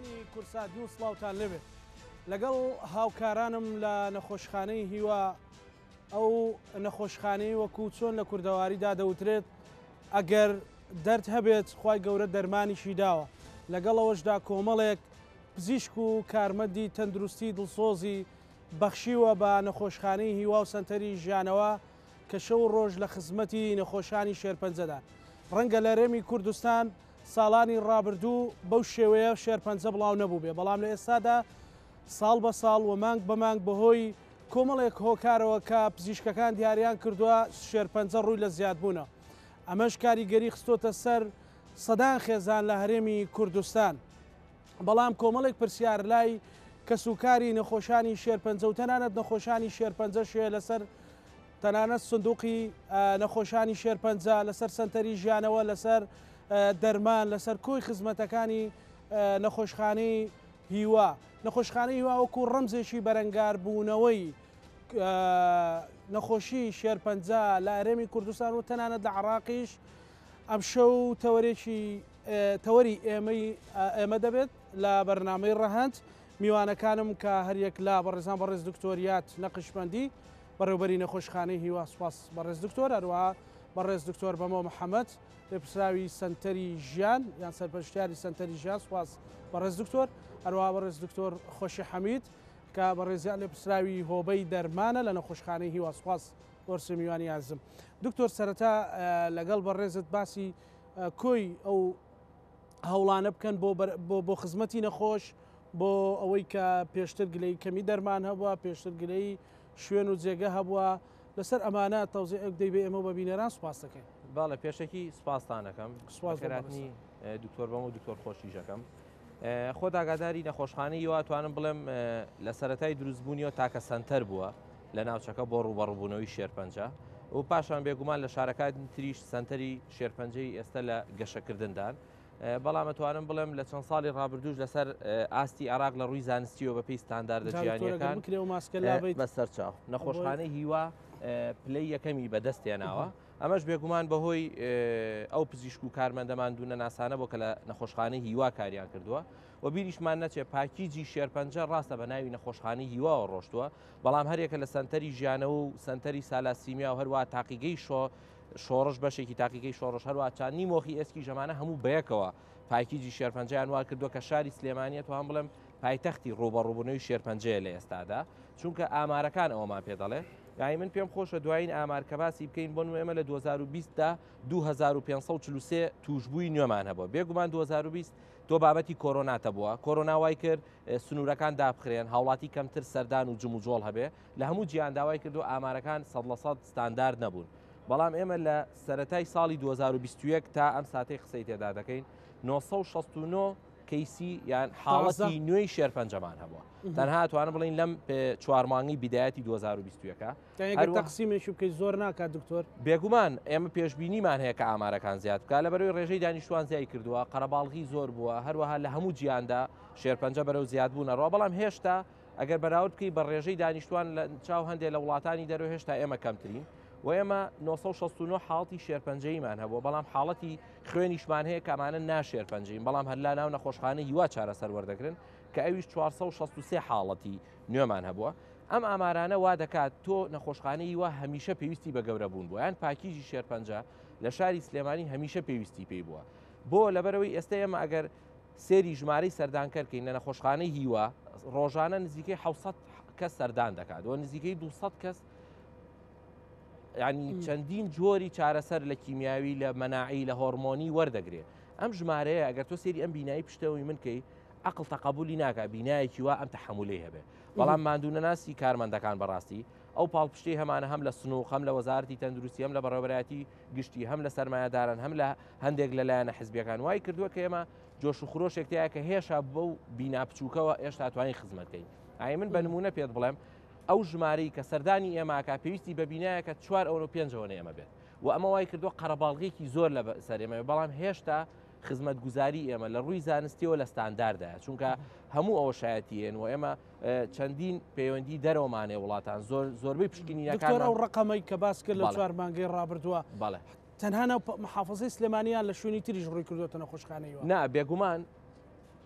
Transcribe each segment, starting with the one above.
بینەرانی کوردسات نیوز سڵاوتان لێبێت لەگەڵ هاوکارانم لە نەخۆشخانەی هیوا ئەو نەخۆشخانەی وەکو چۆن لە کوردەواریدا دەوترێت ئەگەر دەرد هەبێت خوای گەورە دەرمانیشی داوە لەگەڵ ئەوەشدا کۆمەڵێک پزیشک و کارمەندی تەندروستی دڵسۆزی بەخشیوە بە نەخۆشخانەی هیوا و سەنتەری ژیانەوە کە شەو و ڕۆژ لە خزمەتی نەخۆشانی شێرپەنجەدان. ڕەنگە لە هەرێمی کوردستان ساڵانی ڕابردوو بەو شێوەیە شێرپەنجە بڵاو نەبووبێ، بەڵام لە ئێستادا ساڵ بە ساڵ و مانگ بە مانگ بەهۆی کۆمەڵێک هۆکارەوە کە پزیشکەکان دیاریان کردووە شێرپەنجە ڕووی لە زیادبوونە. ئەمەش کاریگەری خستۆتە سەر سەدان خێزان لە هەرێمی کوردستان. بەڵام کۆمەڵێک پرسیار لای کەسوکاری نەخۆشانی شێرپەنجە و تەنانەت نەخۆشانی شێرپەنجەش هەیە لەسەر تەنانەت سندوقی نەخۆشانی شێرپەنجە لەسەر سەنتەری ژیانەوە لەسەر دەرمان لەسەر کۆی خزمەتەکانی نەخۆشخانەی هیوا نەخۆشخانەی هیوا وەکو ڕەمزێکی بەرەنگاربوونەوەی نەخۆشی شێرپەنجە لە هەرێمی کوردستان و تەنانەت لە عراقیش ئەمشەو تەوەرێکی تەوەری ئێمەی ئێمە دەبێت لە بەرنامەی ڕەهەند میوانەکانم کە هەریەک لە بەڕێزان بەڕێز دکتۆریات نەقشبەندی بەڕێوبەری نەخۆشخانەی هیوا سوپاس بەڕێز دکتۆر هەروەها بەڕێز دکتۆر بەمۆ محەممەد لێپرسراوی سەنتەری ژیان یان سەرپەرشتیاری سەنتەری ژیان سوپاس بەڕێز دکتۆر هەروەها بەڕێز دکتۆر خۆشی حەمید کە بەڕێزیان لێپرسراوی هۆبەی دەرمانە لە نەخۆشخانەی هیوا سوپاس وەرسی میوانی ئازم دکتۆر سەرەتا لەگەڵ بەڕێزت باسی کۆی ئەو هەوڵانە بکەن بۆ بۆ خزمەتی نەخۆش بۆ ئەوەی کە پێشتر گلەی کەمی دەرمان هەبووە پێشتر گلەی شوێن و جێگە هەبووە لەسەر ئەمانە تەوزیعێک دەی بە ئێمە بە بینەران سوپاس دەکەین. بەڵێ پێشەکی سوپاستان ئەکەم سوپاس بۆ بەخێرهاتنی دکتۆر بەم و دکتۆر خۆشیش ئەکەم. خۆت ئاگاداری نەخۆشخانەی هیوا توانم بڵێم لە سەرەتای دروستبوونیەوە تاکە سەنتەر بووە لە ناوچەکە بۆ ڕووبەڕووبوونەوەی شێرپەنجە و پاشان بێگومان لە شارەکانی تریش سەنتەری شێرپەنجەی ئێستا لە گەشەکردندان. بەڵام ئەتوانم بڵێم لە چەند ساڵی ڕابردووش لەسەر ئاستی عێراق لە ڕووی زانستیەوە بەپێی ستانداردە جیهانیەکان بەسەر چاو نەخۆشخانەی هیوا پلەی یەکەمی بەدەست هێناوە. ئەمەش بێگومان بەهۆی ئەو پزیشک و کارمەندە ماندوونەناسانە بۆ کە لە نەخۆشخانەی هیوا کاریان کردووە و بیریشمان نەچێ پاکیجی شێرپەنجە ڕاستە بە ناوی نەخۆشخانەی هیواوە ڕۆشتووە بەڵام هەریەکە لە سەنتەری ژیانەوە و سەنتەری سالاسیمیا و هەروە تاقیگەی شۆ شۆڕش بەشێکی تاقیگەی شۆڕش هەروە چاندنی مۆخی ئێسکی ژەمانە هەموو بەیەکەوە پاکیجی شێرپەنجەیان وا کردووە کە شاری سلێمانیە توان بڵێم پایتەختی ڕووبەڕووبوونەوەی شێرپەنجەیە لە ئێستادا چونکە ئامارەکان ئەوەمان پێ دەڵێ یانی من پێم خۆشە دوایین ئامار کە باسی بکەین بۆ ئێمە لە 2020 دا 2543 توشبووی نوێمان هەبووە بێگومان 2020 تۆ بابەتی کۆرۆناتە بووە کۆرۆنا وای کرد سنوورەکان دابخرێن هاوڵاتی کەمتر سەردان و جموجۆڵ هەبێ لە هەموو جیهان داوای کردو ئامارەکان سەد لە سەد ستاندارد نەبوون بەڵام ئێمە لە سەرەتای ساڵی 2021 تا ئەم ساتەی قسەی تێدا دەکەین 969 کەیسی یان حاڵەتی نوێی شێرپەنجەمان هەبووە تەنها توانم بڵین لەم چوار مانگی بیدایەتی 2021 تەقسیمێکی بکەیت زۆر ناکات دکتۆر بێگومان ئێمە پێشبینیمان هەیە کە ئامارەکان زیاد بکە لە بەرەوەی ڕێژەی دانیشتوان زیای کردووە قەرەباڵغی زۆر بووە هەروەها لە هەموو جیاندا شێرپەنجە بەرەو زیادبوونەڕەوە بەڵام هێشتا ئەگەر بەراورد بکەی بە ڕێژەی دانیشتوان لە چاو هەندێک لە وڵاتانی دەرەوە هێشتا ئێمە کەمترین و ئێمە 969 حاڵەتی شێرپەنجەییمان هەبووە بەڵام حاڵەتی خوێنیشمان هەیە کە ئەمانە ناشێرپەنجەین بەڵام هەر لا ناو نەخۆشخانە هیوا چارەسەر وەردەگرن کە ئەویش 463 حاڵەتی نوێمان هەبووە ئەم ئامارانە وا دەکات تۆ نەخۆشخانەی هیوا هەمیشە پێویستی بە گەورە بوون بووە یان پاکیجی شێرپەنجە لە شاری سلێمانی هەمیشە پێویستی پێی بووە بۆ لەبەرەوەی ئێستا ئێمە ئەگەر سێری ژمارەی سەردانکەر کەین لە نەخۆشخانەی هیوا ڕۆژانە نزیکەی 600 کەس سەردان دەکات و نزیکەی 200 کەس ینی چەندین جۆری چارەسەر لە کیمیاوی لە مەناعی لە هۆرمۆنی وەردەگرێ ئەم ژمارەیە ئەگەر تۆ سێری ئەم بینایی پشتەوەی من کەی عقل تەقبولی ناکە بینایەکی وا ئەم تەحملەی هەبێ بەڵام ماندوو نەناسی کارمەندەکان بەڕاستی ئەو پاڵپشتی هەمانە هەم لە سنوق هەم لە وەزارەتی تەندروستی هەم لە بەڕێوەبەرایەتی گشتی هەم لە سەرمایەداران هەم لە هەندێک لە لایەنە حزبیەکان وای کردووە کە ئێمە جۆش و خرۆشێک تایە کە هێشا بەو بینا بچووکەوە ئێشتا توانین خزمەت کەین ئای من بە نمونە پێت بڵێم ئەو ژمارەی کە سەردانی ئێماکە پێویستی بە بینایەکە چوار ئەوە پێنجەوە ئێمە بێت و ئەمە وای کردووە قەرەباڵغێکی زۆر لە سەر ئێمە بەڵام هێشتا خزمەتگوزاری ئێمە لە ڕووی زانستیەوە لە ستانداردایە چونکە هەموو ئەوە شایەتیێن و ئێمە چەندین پەیوەندی دەرەوەمانێ وڵاتان زۆر زۆربەی پشکنینەکان ئەو ڕقەمەی کە باس کرد لە چوار مانگەی ڕابردووە بەڵێ تەنها ناو محافظەی سلێمانیان لە شوێنی تریش ڕووی کردوێتە نەخۆشخانەیەوە نا بێگومان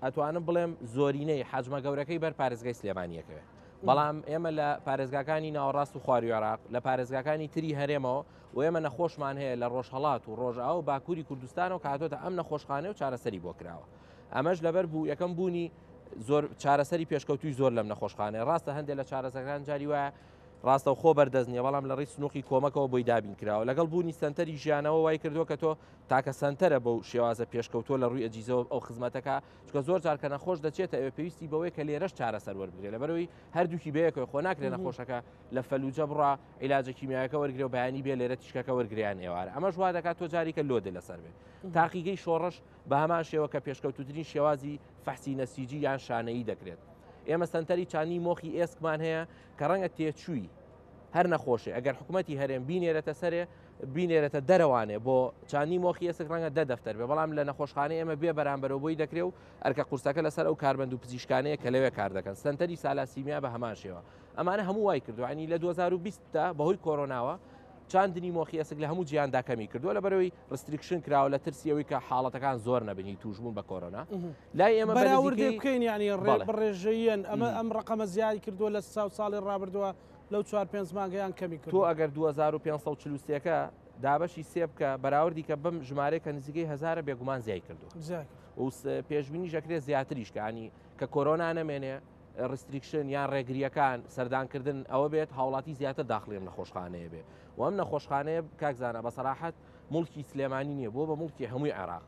ئەتوانم بڵێم زۆرینەی حەجمە گەورەکەی بەر پارێزگای سلێمانیەکەوێ بەڵام ئێمە لە پارێزگاکانی ناوەڕاست و خواروی عێراق لە پارێزگاکانی تری هەرێمەوە و ئێمە نەخۆشمان هەیە لە ڕۆژهەڵات و ڕۆژئاوا و باکووری کوردستانەوە کە هاتۆتە ئەم نەخۆشخانەیە و چارەسەری بۆ کراوە ئەمەش لەبەر بوو یەکەم بوونی زۆر چارەسەری پێشکەوتوی زۆر لەم نەخۆشخانەیە ڕاستە هەندێک لە چارەسەکان جاری وایە ڕاستەوخۆ بەردەست نییە بەڵام لە ڕێی سنووقی کۆمەکەوە بۆی دابین کراوە لەگەڵ بوونی سەنتەری ژیانەوە وای کردووە کە تۆ تاکە سەنتەرە بەو شێوازە پێشکەوتووە لە ڕووی ئەجیزەوە ئەو خزمەتەکە چونکە زۆر جار کە نەخۆش دەچێتە ئەوێ پێویستی بەوەیە کە لێرەش چارەسەر وەربگرێت لەبەرەوەی هەردووکی بەیەکەوە خۆ ناکرێت نەخۆشەکە لە فەلوجە بڕا عیلاجە کیمیاویەکە وەرگرێ و بەیانی بێ لێرە تیشکەکە وەرگرێ یان ئێوارە ئەمەش وا دەکات تۆ جاریکە load ە لەسەر بێت تاقیگەی شۆڕش بە هەمان شێوە کە پێشکەوتوترین شێوازی فەحسی نەسیجی یان شانەیی دەکرێت ئێمە سەنتەری چاندنی مۆخی ئێسکمان هەیە کە ڕەنگە تێچووی هەر نەخۆشێ ئەگەر حکوومەتی هەرێم بینێرێتە سەرێ بینێرێتە دەرەوانێ بۆ چاندنی مۆخی ئێسک ڕەنگە دە دەفتەر بێ بەڵام لە نەخۆشخانەی ئێمە بێ بەرامبەرەوە بۆی دەکرێ و ئەرکە قورسەکە لەسەر ئەو کارمەند و پزیشکانەیە کە لەوێ کار دەکەن سەنتەری سالاسیمیا بە هەمان شێوە ئەمانە هەموو وای کردووە ینی لە 2020 دا بەهۆی کۆرۆناوە چاندنی مۆخی ئێسک لە هەموو جیهاندا کەمی کردووە لەبەرەوەی restriction کراوە لە ترسی ئەوەی کە حاڵەتەکان زۆر نەبنی توشبوون بە کۆرۆنا لای ئێمە بەراوردێ بکەین ینی ڕێژەیەن ئەمە ئەم ڕقەمە زیادی کردووە لە ساو ساڵی ڕابردووە لەو چوار پێنج مانگەیان کەمی کرد تۆ ئەگەر 2543ەکە دابەشی سێ بکە بەراوردی کە بەم ژمارەیە کە نزیکەی هەزارە بێگومان زیای کردو و پێشبینی ژەکرێ زیاتریش کانی کە کۆرۆنا نەمێنێ restriction یان ڕێگرییەکان سەردانکردن ئەوە بێت هاوڵاتی زیاتر داخڵی ئەم نەخۆشخانەیە بێ و ئەم نەخۆشخانەیە کاک زانا بە سەراحەت موڵکی سلێمانی نییە بۆ بە موڵکی هەمووی عێراق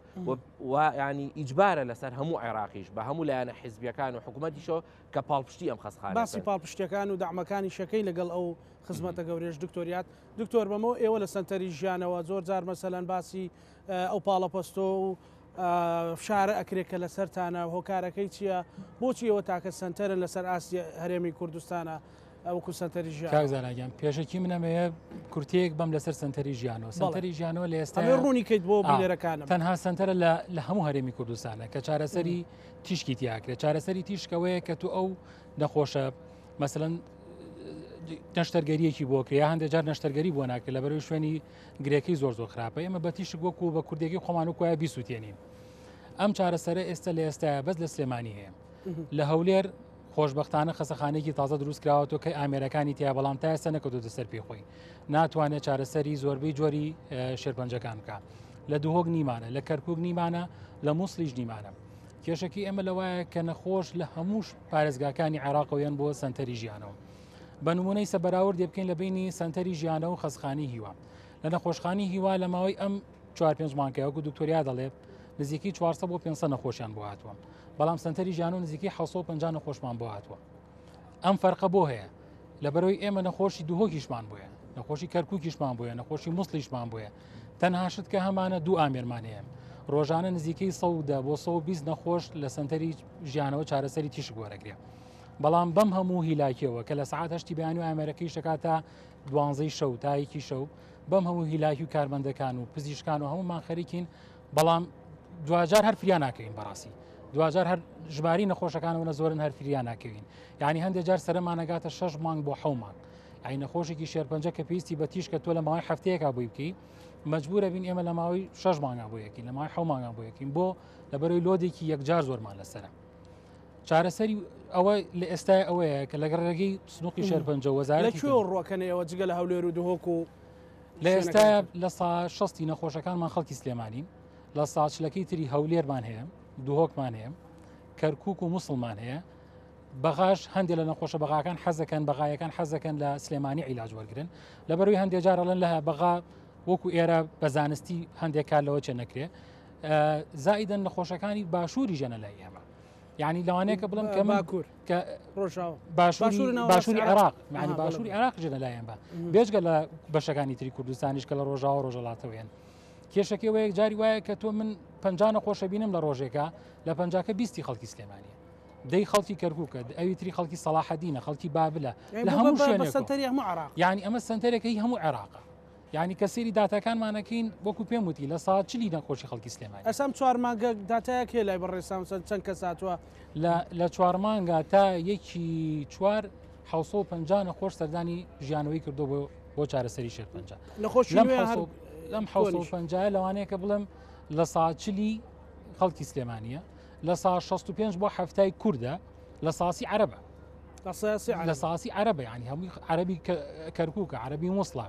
و ینی ئیجبارە لەسەر هەموو عێراقیش بە هەموو لایەنە حیزبیەکان و حکوومەتیشەوە کە پاڵپشتی ئەم خەستەخانە باسی پاڵپشتیەکان و دەعمەکانی شەکەی لەگەڵ ئەو خزمەتە گەورەیەش دکتۆریات دکتۆر بەمەوە ئێوە لە سەنتەری ژیانەوە زۆر جار مەسەلەن باسی ئەو پاڵەپەستۆ و فشارە ئەکرێ کە لەسەرتانە هۆکارەکەی چییە؟ بۆچی ئێوە تاکە سەنتەرن لەسەر ئاستی هەرێمی کوردستانە وەکو سەنتەری ژیان؟ کاک زانا گیان پێشەکی من ئەمەیە کورتەیەک بەم لەسەر سەنتەری ژیانەوە سەنتەری ژیانەوە لە ئێستا ڕوونی کەیت بۆ بینەرەکانم تەنها سەنتەرە لە هەموو هەرێمی کوردستانە کە چارەسەری تیشکی تیاکرێت چارەسەری تیشکەوەیە کە تو ئەو نەخۆشە مەسەلەن نەشتەرگەریەکی بۆ کرێ هەندێک جار نەشتەرگەری بۆ ناکرێت لە بەرەوەی شوێنی گرێکەی زۆر زۆر خراپە ئێمە بە تیشک وەکو بە کوردێکی خۆمان و کوایە بیسووتێنین ئەم چارەسەرە ئێستا لە ئێستاە بەس لە سلێمانی هەیە لە هەولێر خۆشببختانە خەسەخانێکی تازە دروست کراوەتەوە کە ئامێرەکانی تیا بەڵام تا ئێستا نەکەوتۆتە سەر پێی خۆی ناتوانێت چارەسەری زۆربەی جۆری شێرپەنجەکان بکە لە دهۆک نیمانە لە کەرکک نیمانە لە مووسڵیش نیمانە کێشەکەی ئێمە لەوایە کە نەخۆش لە هەمووش پارێزگاکانی عێراقەوە یەن بۆ سەنتەری ژیانەوە بە نمونەی سە بەراوردێ بکەین لە بینی سەنتەری ژیانە و خەسخانی هیوا لە نەخۆشخانی هیوا لە ماوەی ئەم چوار پێنج مانگەیە وەکو دکتۆریا دەڵێ نزیکەی 400 بۆ 500 نەخۆشیان بۆ هاتووە بەڵام سەنتەری ژیان و نزیکەی 750 نەخۆشمان بۆ هاتووە ئەم فەرقە بۆ هەیە لەبەرەوەی ئێمە نەخۆشی دهۆکیشمان بۆیە نەخۆشی کەرکوکیشمان بۆیە نەخۆشی موسڵیشمان بۆیە تەنها شت کە هەمانە دوو ئامێرمان هەیە ڕۆژانە نزیکەی 110 بۆ 120 نەخۆش لە سەنتەری ژیانەوە چارەسەری تیشک وەرەگرێ بەڵام بەم هەموو هیلاکیەوە کە لە سعات هەشتی بەیانی و ئامێرەکەی شەکات تا دوانزەی شەو تا یەکی شەو بەم هەموو هیلاکی و کارمەندەکان و پزیشکان و هەموومان خەریکین بەڵام دواجار هەر فریا ناکەوین بەڕاستی دواجار هەر ژماری نەخۆشەکانەوە نە زۆرن هەر فریا ناکەوین یعنی هەندێک جار سەرمانەگاتە شەش مانگ بۆ حەو مانگ ئەی نەخۆشێکی شێرپەنجە کە پێویستی بە تیشکە تۆ لە ماوەی هەفتەیەکا بۆی بکەی مەجبورە بین ئێمە لە ماوەی شەش مانگا بۆ یەکین لە ماوەی حەو مانگا بۆ یەکین بۆ لەبەرەوەی load ێکی یەکجار زۆرمان لەسەرە چارەسەری ئەوە لە ئێستای ئەوەیە کە لەگەڵ ڕێگەی سنوقی شێرپەنجە وەزارەتی لە کوێ ڕوەکەن ئێوە جگە لە هەولێر و دهۆک و لە ئێستا لە سا شەستی نەخۆشەکانمان خەڵکی سلێمانین لە ساچلەکەی تری هەولێرمان هەیە دهۆکمان هەیە کەرکک و موسڵمان هەیە بەغاش هەندێک لە نەخۆشە بەغاکان حەزەکەن بەغایەکان حەزەکەن لە سلێمانی عیلاج وەرگن لەبەروی هەندێک جارەڵەن لە بەغا وەکو ئێرە بە زانستی هەندێک کار لەوە چێ نەکرێ زائیدەن نەخۆشەکانی باشووری ژەنە لای ئێمە یعنی لەوانەیە کە بڵم کە باکوور کە باشووری عێراق یعنی باشووری عێراق ژنە لایەن بە بێجگە لە بەشەکانی تری کوردستانیش کە لە ڕۆژاوە ڕۆژەڵاتەوەیان کێشەکەی وەیەک جاری وایە کە تۆ من پەنج نەخۆشە بینم لە ڕۆژێکە لە پەنجاکە بیستی خەڵکی سلێمانیە دەی خەڵکی کەرکووکە ئەوی تری خەڵکی سەڵاحەدینە خەڵکی بابلە لە هەموو شوێنێک یعنی ئەمە سەنتەرێکی هەموو عێراقە یانی کە سەیری داتاکانمان ئەکەین وەکو پێم وتی لە سا چلی نەخۆشی خەڵکی سلێمانی. ئەسا ئەم چوار مانگە داتایەک هەیە لای بەڕێز سامسەن چەند کەس هاتووە؟ لە لە چوار مانگا تا یەکی چوار 750 نەخۆش سەردانی ژیانەوەی کردو بۆ بۆ چارەسەری شێرپەنجە. نەخۆشی لەم نوێ هەر لەم کۆنیش. 750 لەوانەیە کە بڵێم لە سا چلی خەڵکی سلێمانیە. لە سا 65 بۆ هەفتای کوردە لە ساسی عەرەبە لە ساسی عەرەبە ینی هەمووی عەربی کەرکووکە عەربی مووسڵە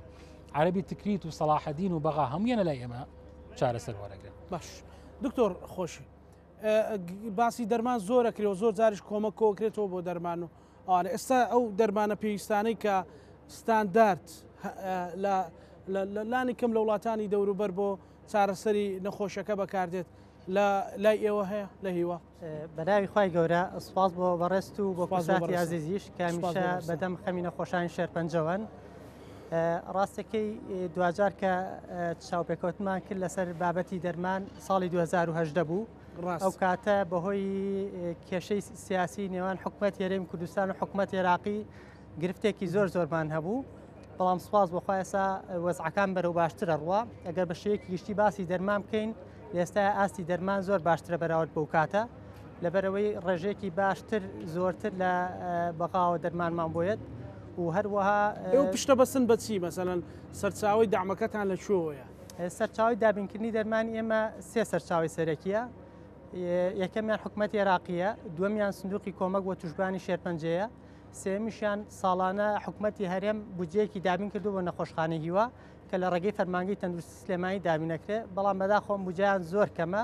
عەربی تکریت و سەڵاحەدین و بەغا هەموویانە لای ئێمە چارەسەر وەرەگرن. باش دکتۆر خۆشی باسی دەرمان زۆرە کرێ و زۆر جاریش کۆمەک کۆکرێتەوە بۆ دەرمان و ئەوانە ئێستا ئەو دەرمانە پێویستانەی کە ستاندارد لە لانی کەم لە وڵاتانی دەوروبەر بۆ چارەسەری نەخۆشەکە بەکاردێت لە لای ئێوە هەیە لە هیوا؟ بەناوی خوای گەورە سوپاس بۆ بەڕێزت و بۆ کوردساتی ئازیزیش کە هەمیشە بەدەم خەمی نەخۆشانی شێرپەنجەوەن. ڕاستەکەی دواجار کە چاوپێکەوتمان کرد لەسەر بابەتی دەرمان ساڵی 2010 بوو ئەو کاتە بەهۆی کێشەی سیاسی نێوان حکومەت هەرێمی کوردستان و حکومەت عێراقی گرفتێکی زۆر زۆرمان هەبوو بەڵام سوپاس بۆ خوا ئێستا وەزعەکان بەرەو باشترە ڕوا ئەگەر بە شێوەیەکی گشتی باسی دەرمان بکەین ئێستا ئاستی دەرمان زۆر باشترە بەراورد بەو کاتە لەبەرەوەی ڕێژەیەکی باشتر زۆرتر لە بەغاوە دەرمانمان بۆیەت و هەروەها ئێوە پشتە بەسن بە چی مەسەلەن سەرچاوەی دەعمەکەتان لە کوێوەیە؟ سەرچاوەی دابینکردنی دەرمانی ئێمە سێ سەرچاوەی سەرەکیە یەکەمیان حکومەتی عێراقیە دووەمیان سندوقی کۆمەک بۆ توشبوانی شێرپەنجەیە سێیەمیشیان ساڵانە حکومەتی هەرێم بودجەیەکی دابین کردووە بۆ نەخۆشخانەی هیوا کە لە ڕێگەی فەرمانگەی تەندروستی سلێمانی دابین دەکرێت، بەڵام بەداخەوە ئەم بودجەیان زۆر کەمە،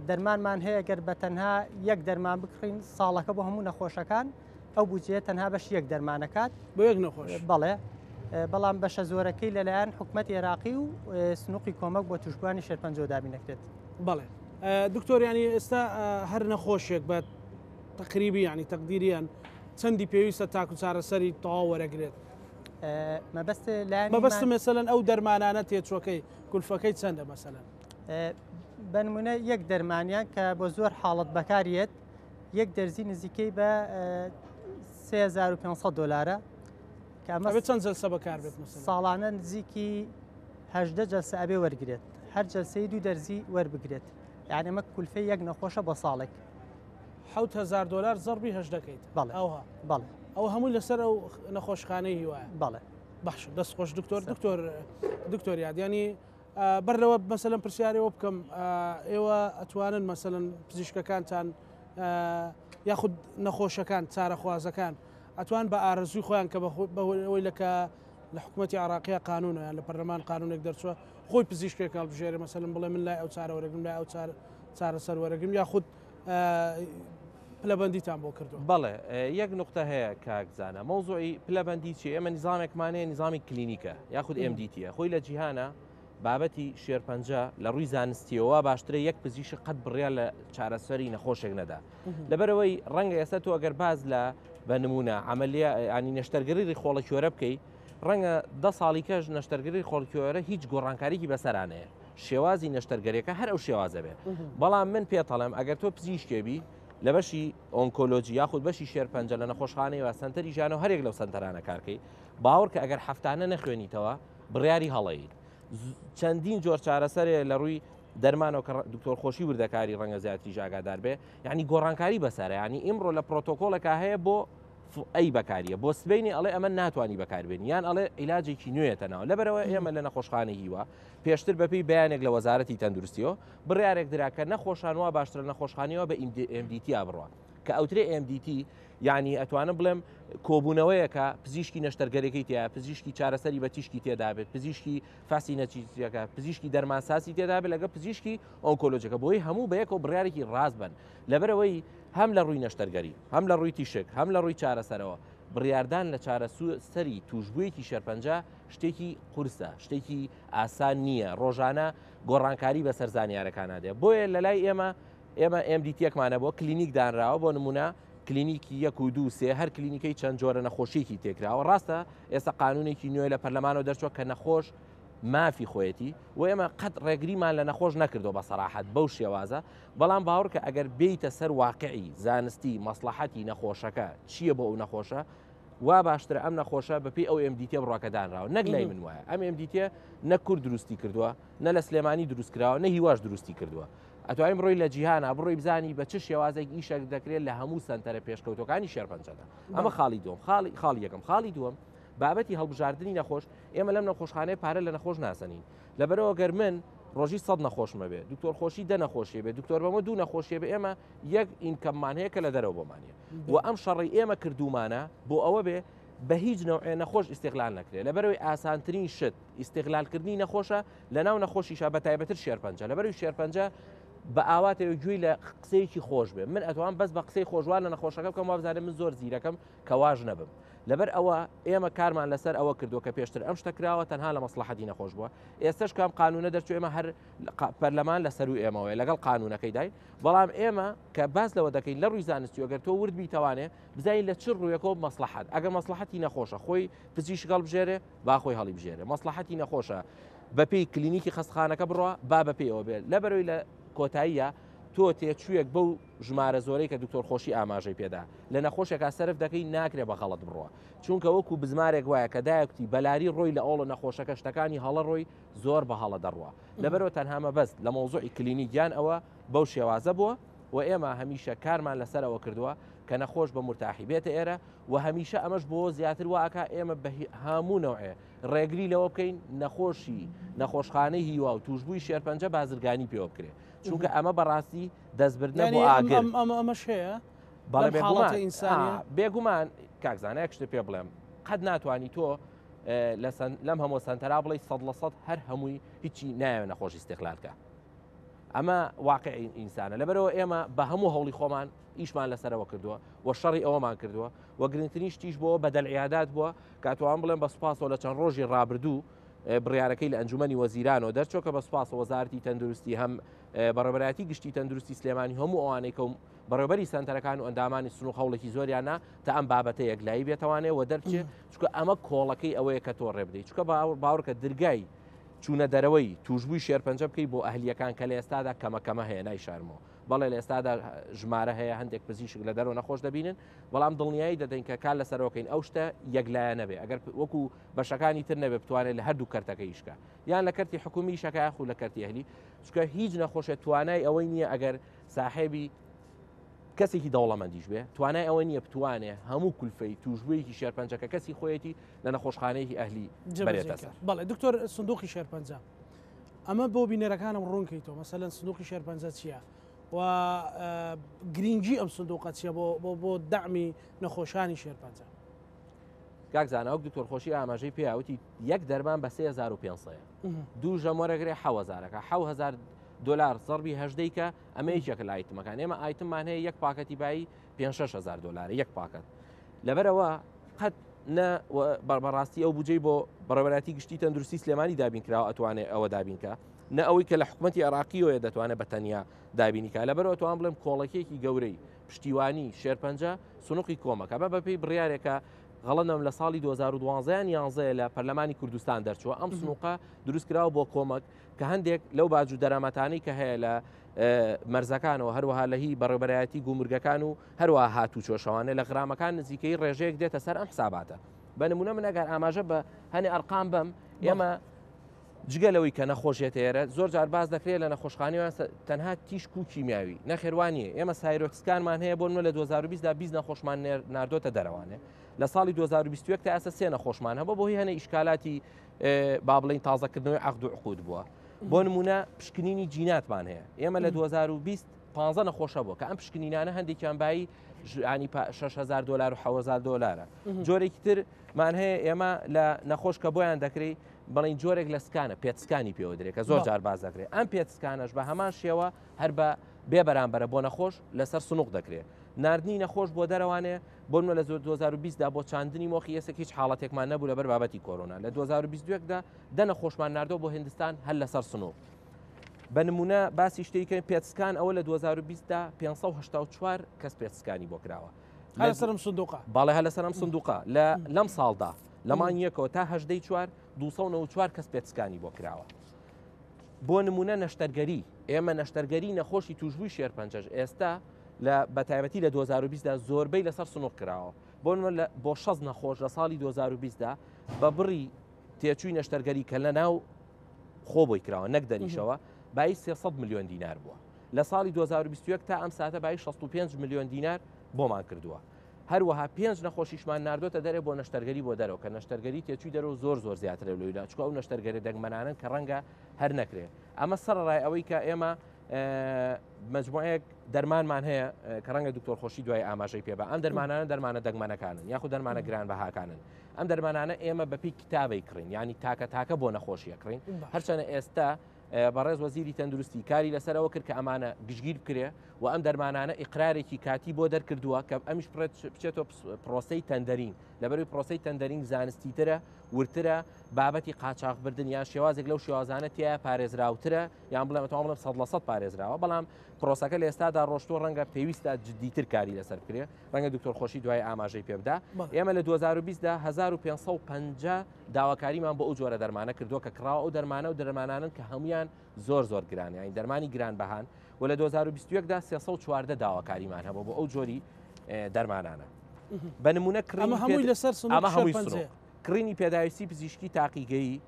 دەرمانمان هەیە گەر بە تەنها یەک دەرمان بکڕین ساڵەکە بۆ هەموو نەخۆشەکان ئەو بودجەیە تەنها بەشی یەک دەرمانەکات. بۆ یەک نەخۆش؟ بەڵێ، بەڵام بەشە زۆرەکەی لەلایەن حکومەتی عێراقی و سنوقی کۆمەک بۆ تووشبووانی شێرپەنجەوە دابین دەکرێت. بەڵێ دکتۆر یانی ئێستا هەر نەخۆشێک بە تەقریبی یانی تەقدیریان چەندی پێویستە تاکو چارەسەری تەواو وەرەگرێت؟ مەبەست لایەنی مەبەستم مەسەلەن ئەو دەرمانانە تێچوەکەی کولفەکەی چەندە مەسەلەن؟ بە نمونە یەک دەرمانیان کە بۆ زۆر حاڵەت بەکاریێت یەک دەرزی نزیکەی بە 3500 دلارە کە ئەمە چەند جەلسە بەکار بێت ساڵانە نزیکی هەدە جەلسە ئەبێ وەرگێت هەر جەلسەی دوو دەرزی وەربگرێت یعنی ئەمە کولفەی یەک نەخۆشە بە ساڵێک 7000 دلار زەربی هەژدەکەیت بەڵێ ئەوها بەڵێ ئەو هەمووی لەسەر ئەو نەخۆشخانەی هیوایە بەڵێ باش دەست خۆش دکتۆر دکتۆر دکتۆر یادیانی بەر لەوە مەسەلەن پرسیارەوە بکەم ئێوە ئەتوانن مەسەلەن پزیشکەکانتان یاخود نەخۆشەکان چارەخوازەکان ئەتوان بە ئارەزوی خۆیان کە بەوەی لەکە لە حکوومەتتی عراقیە قانونە یان لە پەرلەمان قانونێک دەرچوە خۆی پزیشکێک هەڵبژێرێ مەسەلەن بڵێ من لای ئەو چارە وەرەگرم لای ئەو چارەسەر وەرەگرم یاخود پلەبەندیتان بۆ کردووە؟ بەڵێ یەک نوقتە هەیە کاک زانا مەوزوعی پلەبەندی چیە ئێمە نیزامێکمان هەیە نیزامی کلینیکە یاخود MDT خۆی لە جیهانە بابەتی شێرپەنجە لە ڕووی زانستیەوە باشترە یەک پزیشک قەت بڕیار لە چارەسەری نەخۆشێک نەدا لەبەرەوەی ڕەنگە ئێستا تۆ ئەگەر باز لە بە نمونە عملیە ینی نەشتەرگەری ڕیخۆڵە کوێرە بکەی ڕەنگە دە ساڵی کەش نەشتەرگەری خۆڵکیۆرە هیچ گۆڕانکاریکی بەسەرانەیە شێوازی نەشتەرگەریەکە هەر ئەو شێوازە بێ بەڵام من پێتەڵێم ئەگەر تۆ پزیشکێ بی لە بەشی ئۆنکۆلۆجی یاخود بەشی شێرپەنجە لە نەخۆشخانەی و سەنتەری ژیانەوە هەرێک لەو سەنتەرانە کارکەی باوەڕکە ئەگەر هەفتانە نەخوێنیتەوە بڕیاری هەڵەیت چەندین جۆر چارەسەرێ لە ڕووی دەرمانەوە کە دکتۆر خۆشی وردەکاری ڕەنگە زیاتریش ئاگادار بێ یعنی گۆڕانکاری بەسەرە ینی ئیمڕۆ لە پرۆتۆکۆڵێکا هەیە بۆ ئەی بەکاریە بۆ سبینی ئەڵێ ئەمە ناتوانانی بەکاربێن یان ئەڵێ عیلاجێکی نوێتە ناوە لەبەرەوە ئێمە لە نەخۆشخانەی هیوا پێشتر بەپێی بەیانێک لە وەزارەتی تەندروستیەوە بڕیارێک درا کە نەخۆشان وا باشترە نەخۆشخانەوە بە MDT بڕوات کە ئەوترێ MDT یعنی ئەتوانم بڵێم کۆبوونەوەیەکە پزیشکی نەشتەرگەرەکەی تیا پزیشکی چارەسەری بە تیشکی تێدابێت پزیشکی فاسی نەچیەکە پزیشکی دەرمانساسی تێدابێت لەگە پزیشکی ئۆنکۆلۆجەکە بۆی هەموو بەیەکەوە بڕیارێکی ڕاست بن لەبەرەوەی هەم لە ڕووی نەشتەرگەری هەم لە ڕووی تیشک هەم لە ڕووی چارەسەرەوە بڕیاردان لە چارەسەری توشبوویەکی شێرپەنجە شتێکی قورسە، شتێکی ئاسان نییە، ڕۆژانە گۆڕانکاری بەسەر زانیارەکانا دێ. بۆیە لە لای ئێمە، ئێمە MDT ێکمان هەبووە، کلینیک دانراوە، بۆ نموونە کلینیکی یەک و دوو سێ، هەر کلینیکەی چەند جۆرە نەخۆشییەکی تێکراوە. ڕاستە ئێستا قانوونێکی نوێ لە پەرلەمانەوە دەرچووە کە نەخۆش مافی خۆیەتی و ئێمە قەت ڕێگریمان لە نەخۆش نەکردووە بە سەراحەت بەو شێوازە، بەڵام باوەڕکە ئەگەر بێیتە سەر واقعی زانستی مەسڵەحەتی نەخۆشەکە چییە بۆ ئەو نەخۆشە، وا باشترە ئەم نەخۆشە بەپێی ئەو MDT بڕوا کە دانراوە نەک لای من وایە ئەم MDT نە کورد دروستی کردووە نە لە سلێمانی دروست کراوە نە هیواش دروستی کردووە ئەتوانین بڕۆی لە جیهانا بڕۆی بزانی بە چ شێوازێک ئیشێک دەکرێت لە هەموو سەنتەرە پێشکەوتەکانی شێرپەنجەدا ئەمە خاڵی دووەم خاڵی خاڵی یەکەم خاڵی دووەم بابەتی هەڵبژاردننی نەخۆش ئێمە لەم نەخۆشخانەیە پارە لە نەخۆش ناسەنین لەبەرەوە گەر من ڕۆژی 100 نەخۆشمە بێ دکتۆر خۆشی دە نەخۆشیە بێ دکتۆر بەمە دوو نەخۆشیە بێ ئێمە یەک income مان هەیە کە لە دەرەوە بۆمانە و ئەم شەڕی ئێمە کردومانە بۆ ئەوە بێ بە هیچ نەوعێ نەخۆش ئیستغلال نەکرێت لەبەرەوەی ئاسانترین شت ئیستغلالکردنی نەخۆشە لە ناو نەخۆشیشا بە تایبەتر شێرپەنجە لەبەرەوەی شێرپەنجە بە ئاواتەوە گوێی لە قسەیەکی خۆش بێ من ئەتوان بەس بە قسەی خۆشوان لە نەخۆشەکە بکەم وابزانێ من زۆر زیرەکەم کە واش نەبم لەبەر ئەوە ئێمە کارمان لەسەر ئەوە کردووە کە پێشتر ئەم شتە کراوە تەنها لە مەسلحەتی نەخۆش بووە ئێستش کام قانونە دەرچوو ئێمە هەر پەرلەمان لە سەرو ئێمەوەی لەگەڵ قانونەکەی داین بەڵام ئێمە کە باس لەوە دەکەین لە ڕووی زانستی ئەگەر تۆ ورد بیتوانێ بزانین لە چ ڕوویەکەوە مەسلحەت ئەگەر مەسلحەتی نەخۆشە خۆی پزیشک هەڵبژێرێ با خۆی هەڵیبژێرێ مەسلحەتی نەخۆشە بەپێی کلینیکی خەستخانەکە بڕە با بەپێیەوە بێت لەبەرەوەی لە کۆتاییە تۆ تێچوویەک بەو ژمارە زۆرەی کە دکتۆر خۆشی ئاماژەی پێدا لە نەخۆشێکا سەرف دەکەی ناکرێ بە غەڵت بڕوە چونکە وەکو بزمارێک وایە کە دایکتی بەلاری ڕۆی لە ئۆڵە نەخۆشەکە شتەکانی هەڵە ڕۆی زۆر بە هەڵە دەڕوە لەبەرەوە تەنها مەبەست لە مەوزوعی کلینیک یان ئەوە بەو شێوازە بووە و ئێمە هەمیشە کارمان لەسەر ئەوە کردووە کە نەخۆش بە مورتاحی بێتە ئێرە و هەمیشە ئەمەش بۆ زیاتر واکا ئێمە بە هەموو نەوعێ ڕێگری لەوە بکەین نەخۆشی نەخۆشخانەی هیوا و توشببووی شێرپەنجە بازرگانی پێوە بکرێت چونکە ئەمە بەڕاستی دەستبردنە بۆ ئاگر ئەمەش هەیە بەڵێ بێگومان کاک زانا یەک شتت پێ بڵێم قەت ناتوانی تۆ لەم هەموو سەنتەرا بڵێ 100% هەر هەمووی هیچی نایەوە نەخۆشی استغلالکە ئەمە واقعی ئینسانە لەبەرەوە ئێمە بە هەموو هەوڵی خۆمان ئیشمان لەسەرەوە کردووە و شەڕی ئەوەمان کردووە و گرنگترین شتیش بۆ بەدەل عیادات بووە کاتوان بڵێم بە سوپاسەوە لە چەند ڕۆژی ڕابردوو بڕیارەکەی لە ئەنجومەنی وەزیرانەوە دەرچوو کە بە سوپاسە وەزارەتی تەندروستی هەم بەڕێوەبەرایەتی گشتی تەندروستی سلێمانی هەموو ئەوانەی کە بەڕێوەبەری سەنتەرەکان و ئەندامانی سنوق هەوڵێکی زۆریانە تا ئەم بابەتە یەکلایی بێتەوانێ و دەربچێ چونکە ئەمە کۆڵەکەی ئەوەیە کە تۆ ڕێ بدەیت چونکە باوەڕکە درگای چوونە دەرەوەی توشبووی شێرپەنجە بکەی بۆ ئەهلیەکان کە لە ئێستادا کەمە کەمە هەیە نایشارمەوە بەڵێ لە ئێستادا ژمارە هەیە هەندێک پزیشک لە دەرەوە نەخۆش دەبینن بەڵام دڵنیایی دەدەین کە کار لەسەرەوەکەین ئەو شتە یەکلایە نەبێ ئەگەر وەکو بەشەکانی تر نەبێ بتوانێت لە هەردوو کەرتەکە ئیشکە یان لە کەرتی حکومی شەکە یاخو لە کەرتی ئەهلی چونکە هیچ نەخۆشێ توانای ئەوەی نییە ئەگەر ساحێبی کەسێکی دەوڵەمەندیش بێ توانای ئەوە نییە بتوانێ هەموو کولفەی توشبوویەکی شێرپەنجە کە کەسی خۆیەتی لە نەخۆشخانەیەکی ئەهلی بەرێتە سەر. بەڵێ دکتۆر سندوقی شێرپەنجە ئەمە بۆ بینەرەکانم ڕوونکەیتەوە مەسەلەن سندوقی شێرپەنجە چییە و گرنگی ئەم سندوقە چییە بۆ بۆ بۆ دەعمی نەخۆشانی شێرپەنجە؟ کاک زانا وەک دکتۆر خۆشی ئاماژەی پێ وتی یەک دەرمان بە 3500 دوو ژەم وەرەگرێ حەوەزارەکە 1000 دلار زەربی هەژدەی کە ئەمە یەکێکە لە item ەکان ئێمە item مان هەیە یەک پاکەتی بایی 5 هزار دلار یەک پاکەت لەبەرەوە قەت نە بەڕاستی ئەو بجەی بۆ بەڕێوەبەرایەتی گشتی تەندروستی سلێمانی دابین کراوە ئەتوانێ ئەوە دابینکە نە ئەوەی کە لە حکوومەتتی عێراقیەوەیە دەتوانێت بە تەنیا دابینیکە لەبەرەوە توان بڵێم کۆڵەکێکی گەورەی پشتیوانی شێرپەنجە سنوقی کۆمەکە بە بەپێی بڕیارێکە غەڵەنەم لە ساڵی 2012 یان 11 لە پەرلەمانی کوردستان دەرچووە ئەم سنوقە دروست کراوە بۆ کۆمەک کە هەندێک لەو باج و دەرامەتانەی کە هەیە لە مەرزەکانەوە هەروەها لە هی بەڕێوبەرایەتی گومرگەکان و هەروەها هاتوچۆشەوانێ لە غرامەکان نزیکەی ڕێژەیەک دێتە سەر ئەم حساباتە بە نمونە من ئەگەر ئاماژە بە هەنێ ئەرقام بەم ئێمە جگە لەوەی کە نەخۆشێتە ئێرە زۆر جار باس دەکرێت لە نەخۆشخانەوە تەنها تیشک و کیمیاوی نەخێوانیە ئێمە سایرۆت scan مان هەیە بۆ لە 2020 دا 20 نەخۆشمان ناردۆتە دەرەوانێ لە ساڵی 2021 تا ئێستا سێ نەخۆشمان هەبوو بۆ هی هەنە ئیشکالاتی با بڵین تازەکردنەوەی عقد و عقود بووە بۆ نمونە پشکنینی جیناتمان هەیە ئێمە لە 2020 15 نەخۆشە بووە کە ئەم پشکنینانە هەندێکیان بایی ژانی 6هزار دلار و 1000 دلارە جۆرێکی تر مان هەیە ئێمە لە نەخۆش کە بۆیان دەکرێت بەڵین جۆرێک لە scan ە PET scan ی پێوە درێت کە زۆر جار باز دەکرێت ئەم PET scan ەش بە هەمان شێوە هەر بە بێ بەرامبەرە بۆ نەخۆش لەسەر سنوق دەکرێت ناردنی نەخۆش بۆ دەرەوانێ بۆ نمونە لە 2020 دا بۆ چاندنی مۆخی ئێسک هیچ حاڵەتێکمان نەبوو لەبەر بابەتی کۆرۆنا لە 2021 دا دە نەخۆشمان ناردەوە بۆ هندستان هەر لەسەر سنوق بە نمونە باسی شتێکە PET scan ئەوە لە 2020 دا 584 کەس PET scan ی بۆ کراوە هەر لەسەرم سندوقە باڵێ هەر لەسەرم سندوقە لە لەم ساڵدا لە مانگی یەکەوە تا هەژدەی چوار 294 کەس PET scan ی بۆ کراوە بۆ نمونە نەشتەرگەری ئێمە نەشتەرگەری نەخۆشی توشبووی شێرپەنجەش ئێستا لە بەتایبەتی لە 2020 دا زۆربەی لەسەر سنوق کراوە بۆ نمونە بۆ 6 نەخۆش لە ساڵی 2020 دا بە بڕی تێچووی نەشتەرگەری کە لە ناو خۆ بۆی کراوە نەک دەریشەوە بایی 300 میلیۆن دینار بووە لە ساڵی 2021 تا ئەم ساتە بایی 65 میلیۆن دینار بۆمان کردووە. هەروەها پێنج نەخۆشیشمان ناردۆتە دەرێ بۆ نەشتەرگەری بۆ دەرەوە کە نەشتەرگەری تێچووی دەرەوە زۆر زۆر زیاترە لەویدا چونکە ئەو نەشتەرگەری دەگمەنانەن کە ڕەنگە هەر نەکرێ. ئەمە سەرەڕای ئەوەی کە ئێمە مجموعەیەک دەرمانمان هەیە کە ڕەنگە دکتۆر خۆشی دوای ئاماژەی پێ بە ئەم دەرمانانە دەرمانە دەگمەنەکانن یاخود دەرمانە گران بەهاکانن ئەم دەرمانانە ئێمە بەپی کتابەی کڕین ینی تاکە تاکە بۆ نەخۆشیە کڕین هەرچەنە ئێستا بەڕێز وەزیری تەندروستی کاری لەسەرەوە کرد کە ئەمانە گشتگیر بکرێ و ئەم دەرمانانە ئیقرارێکی کاتی بۆ دەرکردووە کە ئەمیش بچێتەوە پرۆسەی tendering لەبەروی پرۆسەی tendering زانستیترە ورترە بابەتی قاچاخبردن یان شێوازێک لەو شێوازانە تیا پارێزراوترە یان بڵێم ئەتوانم بڵێم 100% پارێزراوە بەڵام پرۆسەکە لە ئێستادا ڕۆشتووە ڕەنگە پێویستە جدیتر کاری لەسەر بکرێ ڕەنگە دکتۆر خۆشی دوای ئاماژەی پێ بدا ئێمە لە 2020 دا 1550 داواکاریمان بۆ ئەو جۆرە دەرمانە کردووە کە کڕاوە ئەو دەرمانە و دەرمانانن کە هەمویان زۆر زۆر گران یانی دەرمانی گران بەهان و لە 2021 دا 314 داواکاریمان هەبوو بۆ ئەو جۆری دەرمانانە بە نمونە کڕینی هەمووی لەسەر ئەمە هەمووی سنوق کڕینی پێداویستی پزیشکی تاقیگەیی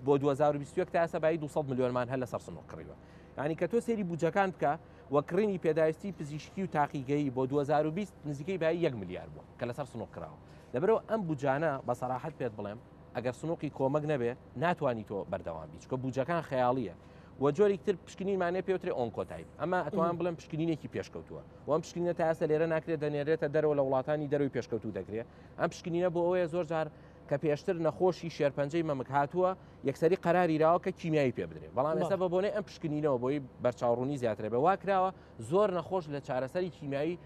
بۆ 2021 تا ئێستا بایی 200 ملیۆنمان هەر لەسەر سنوق کڕیوە یعنی کە تۆ سێری بودجەکان بکە و کڕینی پێداویستی پزیشکی و تاقیگەیی بۆ 2020 نزیکەی بایی 1 ملیار بووە کە لەسەر سنوق کراوە لەبەرەوە ئەم بودجانە بە سەراحەت پێت بڵێم ئەگەر سنوقی کۆمەک نەبێ ناتوانی تۆ بەردەوام بی چکە بودجەکان خەیاڵیە و جۆریک تر پشکنینمانەیە پێوترێ Oncotype ئەمە ئەتوان بڵێم پشکنینێکی پێشکەوتووە وەم پشکنینە تا ئێستا لێرە ناکرێت دەنێرێتە دەرەوە لە وڵاتانی دەروی پێشکەوتوو دەکرێت ئەم پشکنینە بۆ ئەوەیە زۆر جار کە پێشتر نەخۆشی شێرپەنجەی مەمک هاتووە یەکسەری قەراری راوە کە کیمیایی پێ بدرێت بەڵام ئێستا بە بۆنەی ئەم پشکنینەوە بۆی بەرچاوڕوونی زیاترە بە وا کراوە زۆر نەخۆش لە چارەسەری کیمیایی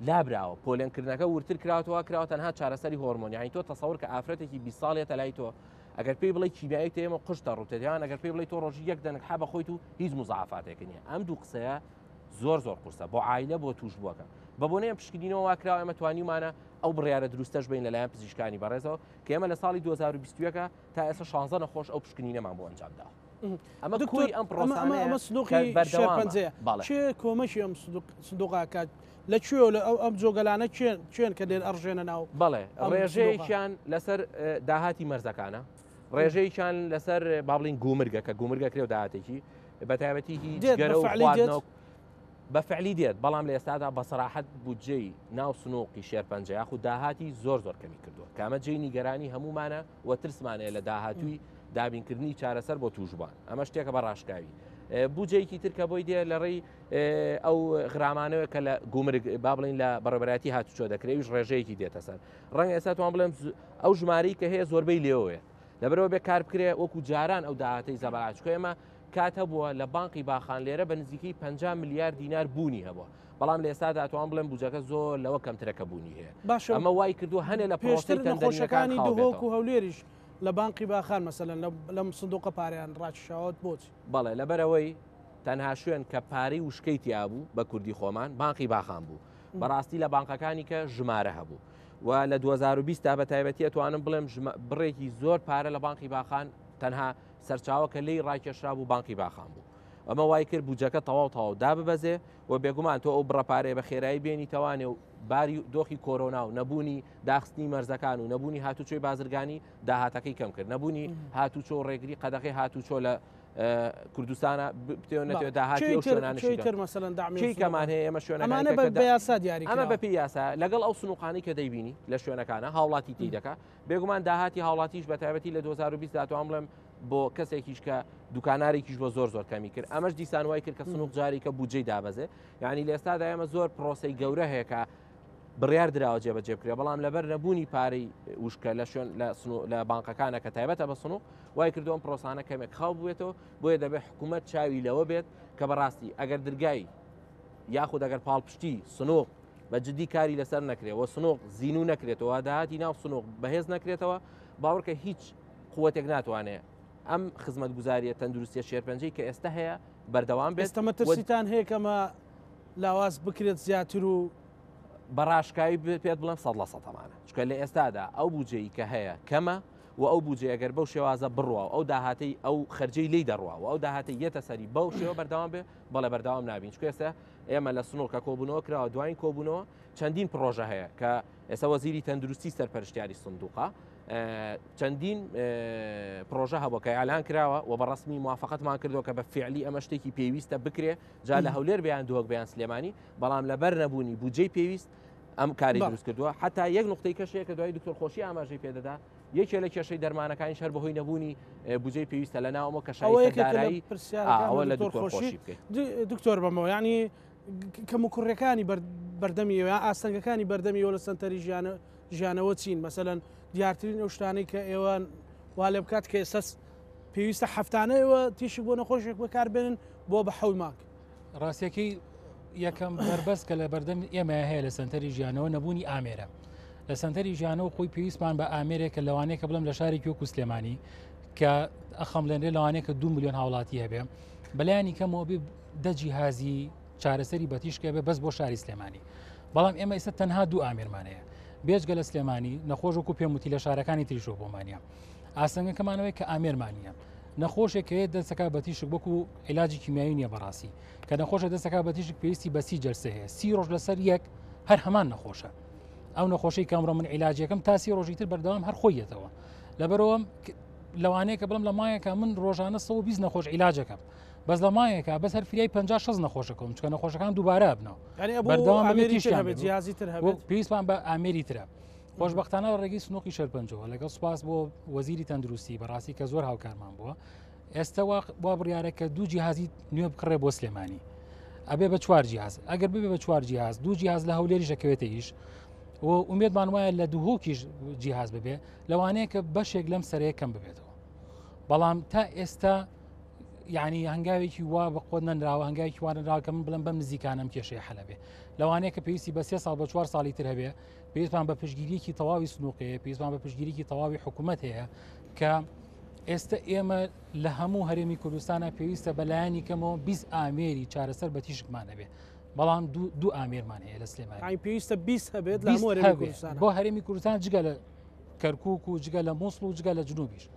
لابراوە پۆلێنکردنەکە ورتر کراوەتەوە کراوە تەنها چارەسەری هۆرمۆن یانی تۆ تەسەور کە ئافرەتێکی 20 ساڵێتە لای تۆ ئەگەر پێی بڵێ کیمیایی تێمە قژ دەڕوتێت یان ئەگەر پێی بڵێ تۆ ڕۆژی یەک دەنک حەبە خۆیت و هیچ مزعافاتێک نییە ئەم دوو قسەیە زۆر زۆر قورسە بۆ عیلە بۆ توش بووەکە بە بۆنەی ئەم پشکنینەوە واکراوە ئێمە توانیمانە ئەو بڕیارە دروستەش بین لەلایەن پزیشکانی بەڕێزەوە کە ئێمە لە ساڵی 2021 تا ئێستا 16 نەخۆش ئەو پشکنینەمان بۆ ئەنجام داوە. ئەمە دکتۆر ئەم پرۆسانەیە ئەمە سندوقی شێرپەنجەیە کێ کۆمەکی ئەم سندوقە کات لە کوێ لە ئەو ئەم جۆگەلانە کێن کە لێر ئەڕژێنە ناو بەڵێ ڕێژەیەکیان لەسەر داهاتی مەرزەکانە ڕێژەیەکیان لەسەر با بڵین گومرگە کە گومرگە کرێ و داهاتێکی بە تایبەتی هیچ گەرە و خواردنەوە بە فعلی دێت بەڵام لە ئێستادا بە سەراحەت بودجەی ناو سنوقی شێرپەنجە یاخود داهاتی زۆر زۆر کەمی کردووە کامە جێی نیگەرانی هەمومانە و ترسمانەیە لە داهاتووی دابینکردنی چارەسەر بۆ تووشبووان ئەمە شتێکە بە ڕاشکاوی بودجەیەکی تر کە بۆی دێ لە ڕێی ئەو غرامانەوە کە لە گومرگ با بڵین لە بەڕێبەرایەتی هاتوچۆ دەکرێت ڕێژەیەکی دێتە سەر ڕەنگە ئێستا توان بڵێم ئەو ژمارەی کە هەیە زۆربەی لێوەیە لەبەرەوە بێ کار بکرێ وەکو جاران ئەو داهاتەی زەبەلاح چونکە ئێمە کات هەبووە لە بانقی باخان لێرە بە نزیکەی 50 ملیار دینار بوونی هەبووە بەڵام لە ئێستادا ئەتوانم بڵێم بودجەکە زۆر لەوە کەمترە کە بوونی هەیە باشە ئەمە وای کردووە هەنێ لە پێشتر پرۆسەی tendering ەکان نەخۆشەکانی خاو دهۆک بێتەوە. و هەولێریش لە بانقی باخان مەسەلەن لەم سندوقە پارەیان ڕاکیشاوە بۆچی؟ بەڵێ لەبەرئەوەی تەنها شوێن کە پارەی وشکەی تیابوو بە کوردی خۆمان بانقی باخان بوو بەڕاستی لە بانقەکانی کە ژمارە هەبوو و لە 2020 تا بە تایبەتی ئەتوانم بڵێم بڕێکی زۆر پارە لە بانقی باخان تەنها سەرچاوە کە لێی ڕاکێشرا بوو بانقی باخان بوو ئەمە وای کرد بودجەکە تەواو تەواو داببەزێ و بێگومان تۆ ئەو بڕە پارەیە بە خێرایی بێنی تەوانێ و باری دۆخی کۆرۆنا و نەبوونی داخستنی مەرزەکان و نەبوونی هاتوچۆی بازرگانی داهاتەکەی کەم کرد نەبوونی هاتوچۆ و ڕێگری قەدەغی هاتوچۆ لە کوردستانە بتێ نەتێ داهاتی ئەو شوێنانەشی تر مەسەلەن دامی کەمان هەیە ئێمە شوێنەکانە بە یاسا دیاری ئەمە بە پێی یاسا لەگەڵ ئەو سنوقانەی کە دەیبینی لە شوێنەکانە هاوڵاتی تی دەکا بێگومان داهاتی هاوڵاتیش بە تایبەتی لە 2020 داتوان بڵێم بۆ کەسێکیش کە دوکانارێکیش بۆ زۆر زۆر کەمی کرد ئەمەش دیسان وای کرد کە سنوق جاری کە بودجەی دابەزێ یعنی لە ئێستادا ئێمە زۆر پرۆسەی گەورە هەیە کە بڕیار دراوە جێبەجێ بکرێ بەڵام لەبەر نەبوونی پارەی وشکە لە شوێن لە سنو لە بانقەکانە کە تایبەتە بە سنوق وای کردو ئەم پرۆسانە کەمێک خاو بوێتەوە بۆیە دەبێت حکوومەت چاوی لەوە بێت کە بەڕاستی ئەگەر درگای یاخود ئەگەر پاڵپشتی سنوق بە جدی کاری لەسەر نەکرێ و سنوق زیینو نەکرێتەوە داهاتی ناو سنوق بەهێز نەکرێتەوە باوەڕکە هیچ قوتێک ناتوانێت ئەم خزمەتگوزاریە تەندروستیە شێرپەنجەی کە ئێستا هەیە بەردەوام بێت ئێستا مەترسیتان هەیە کەمە لاواز بکرێت زیاتر و بە ڕاشکاوی پێت بڵێم 100% ئەمانە چونکە لە ئێستادا ئەو بودجەی کە هەیە کەمە و ئەو بودجەیە ئەگەر بەو شێوازە بڕوا و ئەو داهاتەی ئەو خەرجەی لی دەڕوا و ئەو داهاتەی یەتە سەری بەو شێوە بەردەوام بێ بەڵێ بەردەوام نابین چونکە ئێستا ئێمە لە سنوور کە کۆبوونەوە کراوە دوایین کۆبوونەوە چەندین پڕۆژە هەیە کە ئێستا وەزیری تەندروستی سەرپەرشتیاری سندوقە چەندین پرۆژە هەبوو کە ئالان کراوە و بە ڕسمی موافقەتمان کردو کە بە فعلی ئەمە شتێکی پێویستە بکرێ جا لە هەولێر بیان دهۆک بیان سلێمانی بەڵام لەبەر نەبوونی بودجەی پێویست ئەم کاری دروست کردووە. حتا یەک نقطەی کەشەیە کە دوای دکتۆر خۆشی ئاماژەی پێدەدا، یەکێ لە کێشەی دەرمانەکانیش هەر بەهۆی نەبوونی بودجەی پێویستە لە ناو ئەمە کە شایستە دارایی ئەوە لە دکتۆر خۆشی بکەیت. دکتۆر بەمەوە یعنی کەموکوڕیەکانی بەردەمی ئێوە یان ئاستەنگەکانی بەردەمی ئێوە لە سەنتەری ژیانەوە چین؟ مەسەلەن دیارترین ئەو شتانەی کە ئێوە وا لێ بکات کە ئێستا پێویستە هەفتانە ئێوە تیشک بۆ نەخۆشێک بەکاربێنن بۆ بە حەوت مانگ. ڕاستیەکەی یەکەم بەربەست کە لە بەردەم ئێمە هەیە لە سەنتەری ژیانەوە نەبوونی ئامێرە. لە سەنتەری ژیانەوە خۆی پێویستمان بە ئامێرێک کە لەوانەیە کە بڵێم لە شارێکی وەکو سلێمانی کە ئەخەملێنرێ لەوانەیە کە 2 میلیۆن هاوڵاتی هەبێ بەلایانی کەمەوە بێ دە جیهازی چارەسەری بە تیشکە بێ بەس بۆ شاری سلێمانی. بەڵام ئێمە ئێستا تەنها دوو ئامێرمان هەیە. بێجگە لە سلێمانی نەخۆش وەکو پێم وتی لە شارەکانی تریشەوە بۆمانە. ئاستەنگەکەمانەوەی کە ئامێرمان نییە. نەخۆشێک کە دەستەکە بە تیشک وەکو عیلاجی کیمیایی نییە بەڕاستی. کە نەخۆشە دەستەکە بە تیشک پێویستی بە 30 جەلسە هەیە. 30 ڕۆژ لەسەر یەک هەر هەمان نەخۆشە. ئەو نەخۆشەی کە ئەمڕۆ من عیلاجەکەم تا 30 ڕۆژی تر بەردەوام هەر خۆی یەتەوە. لەبەرەوە لەوانەیە کە بڵم لە مایەکە من ڕۆژانە 120 نەخۆش عیلاجەکەم. بەس لە مایەکە بەس هەر فریای 50 60 نەخۆشەکەم چکە نەخۆشەکان دووبارە بنەوە. بەردەوام ئامێری تر هەبێت، جیازی تر هەبێت. پێویستمان بە ئامێری ترە. خۆشبەختانە لە ڕێگەی سنووقی شێرپەنجەوە لەگەڵ سوپاس بۆ وەزیری تەندروستی بەڕاستی کە زۆر هاوکارمان بووە ئێستا وا بڕیارە کە دوو جیهازی نوێ بکڕێ بۆ سلێمانی ئەبێ بە چوار جیاز ئەگەر ببێ بە چوار جیاز دوو جیاز لە هەولێریش دەکەوێتە ئیش و ئومێدمان وایە لە دهۆکیش جیهاز ببێ لەوانەیە کە بەشێک لەم سەرەیە کەم ببێتەوە بەڵام تا ئێستا یعنی هەنگاوێکی وا بە قۆت نەنراوە هەنگاوێکی وا نەنراوە کە من بڵێم بەم نزیکانەم کێشەی حەلە بێ لەوانەیە کە پێویستی بە سێ ساڵ بە چوار ساڵی تر هەبێ پێویستمان بە پشتگیریەکی تەواوی سنووقەیە پێویستمان بە پشتگیریکی تەواوی حکوومەت هەیە کە ئێستا ئێمە لە هەموو هەرێمی کوردستانە پێویستە بەلایەنی کەمەوە 20 ئامێری چارەسەر بە تیشکمان هەبێ بەڵام دوو ئامێرمان هەیە لە سلێمانی پێویستە 20 هەبێت لە هەموو هەرێمی کوردستان بۆ هەرێمی کوردستان جگە لە کەرکک و جگە لە مووسڵ و جگە لە جنوبیش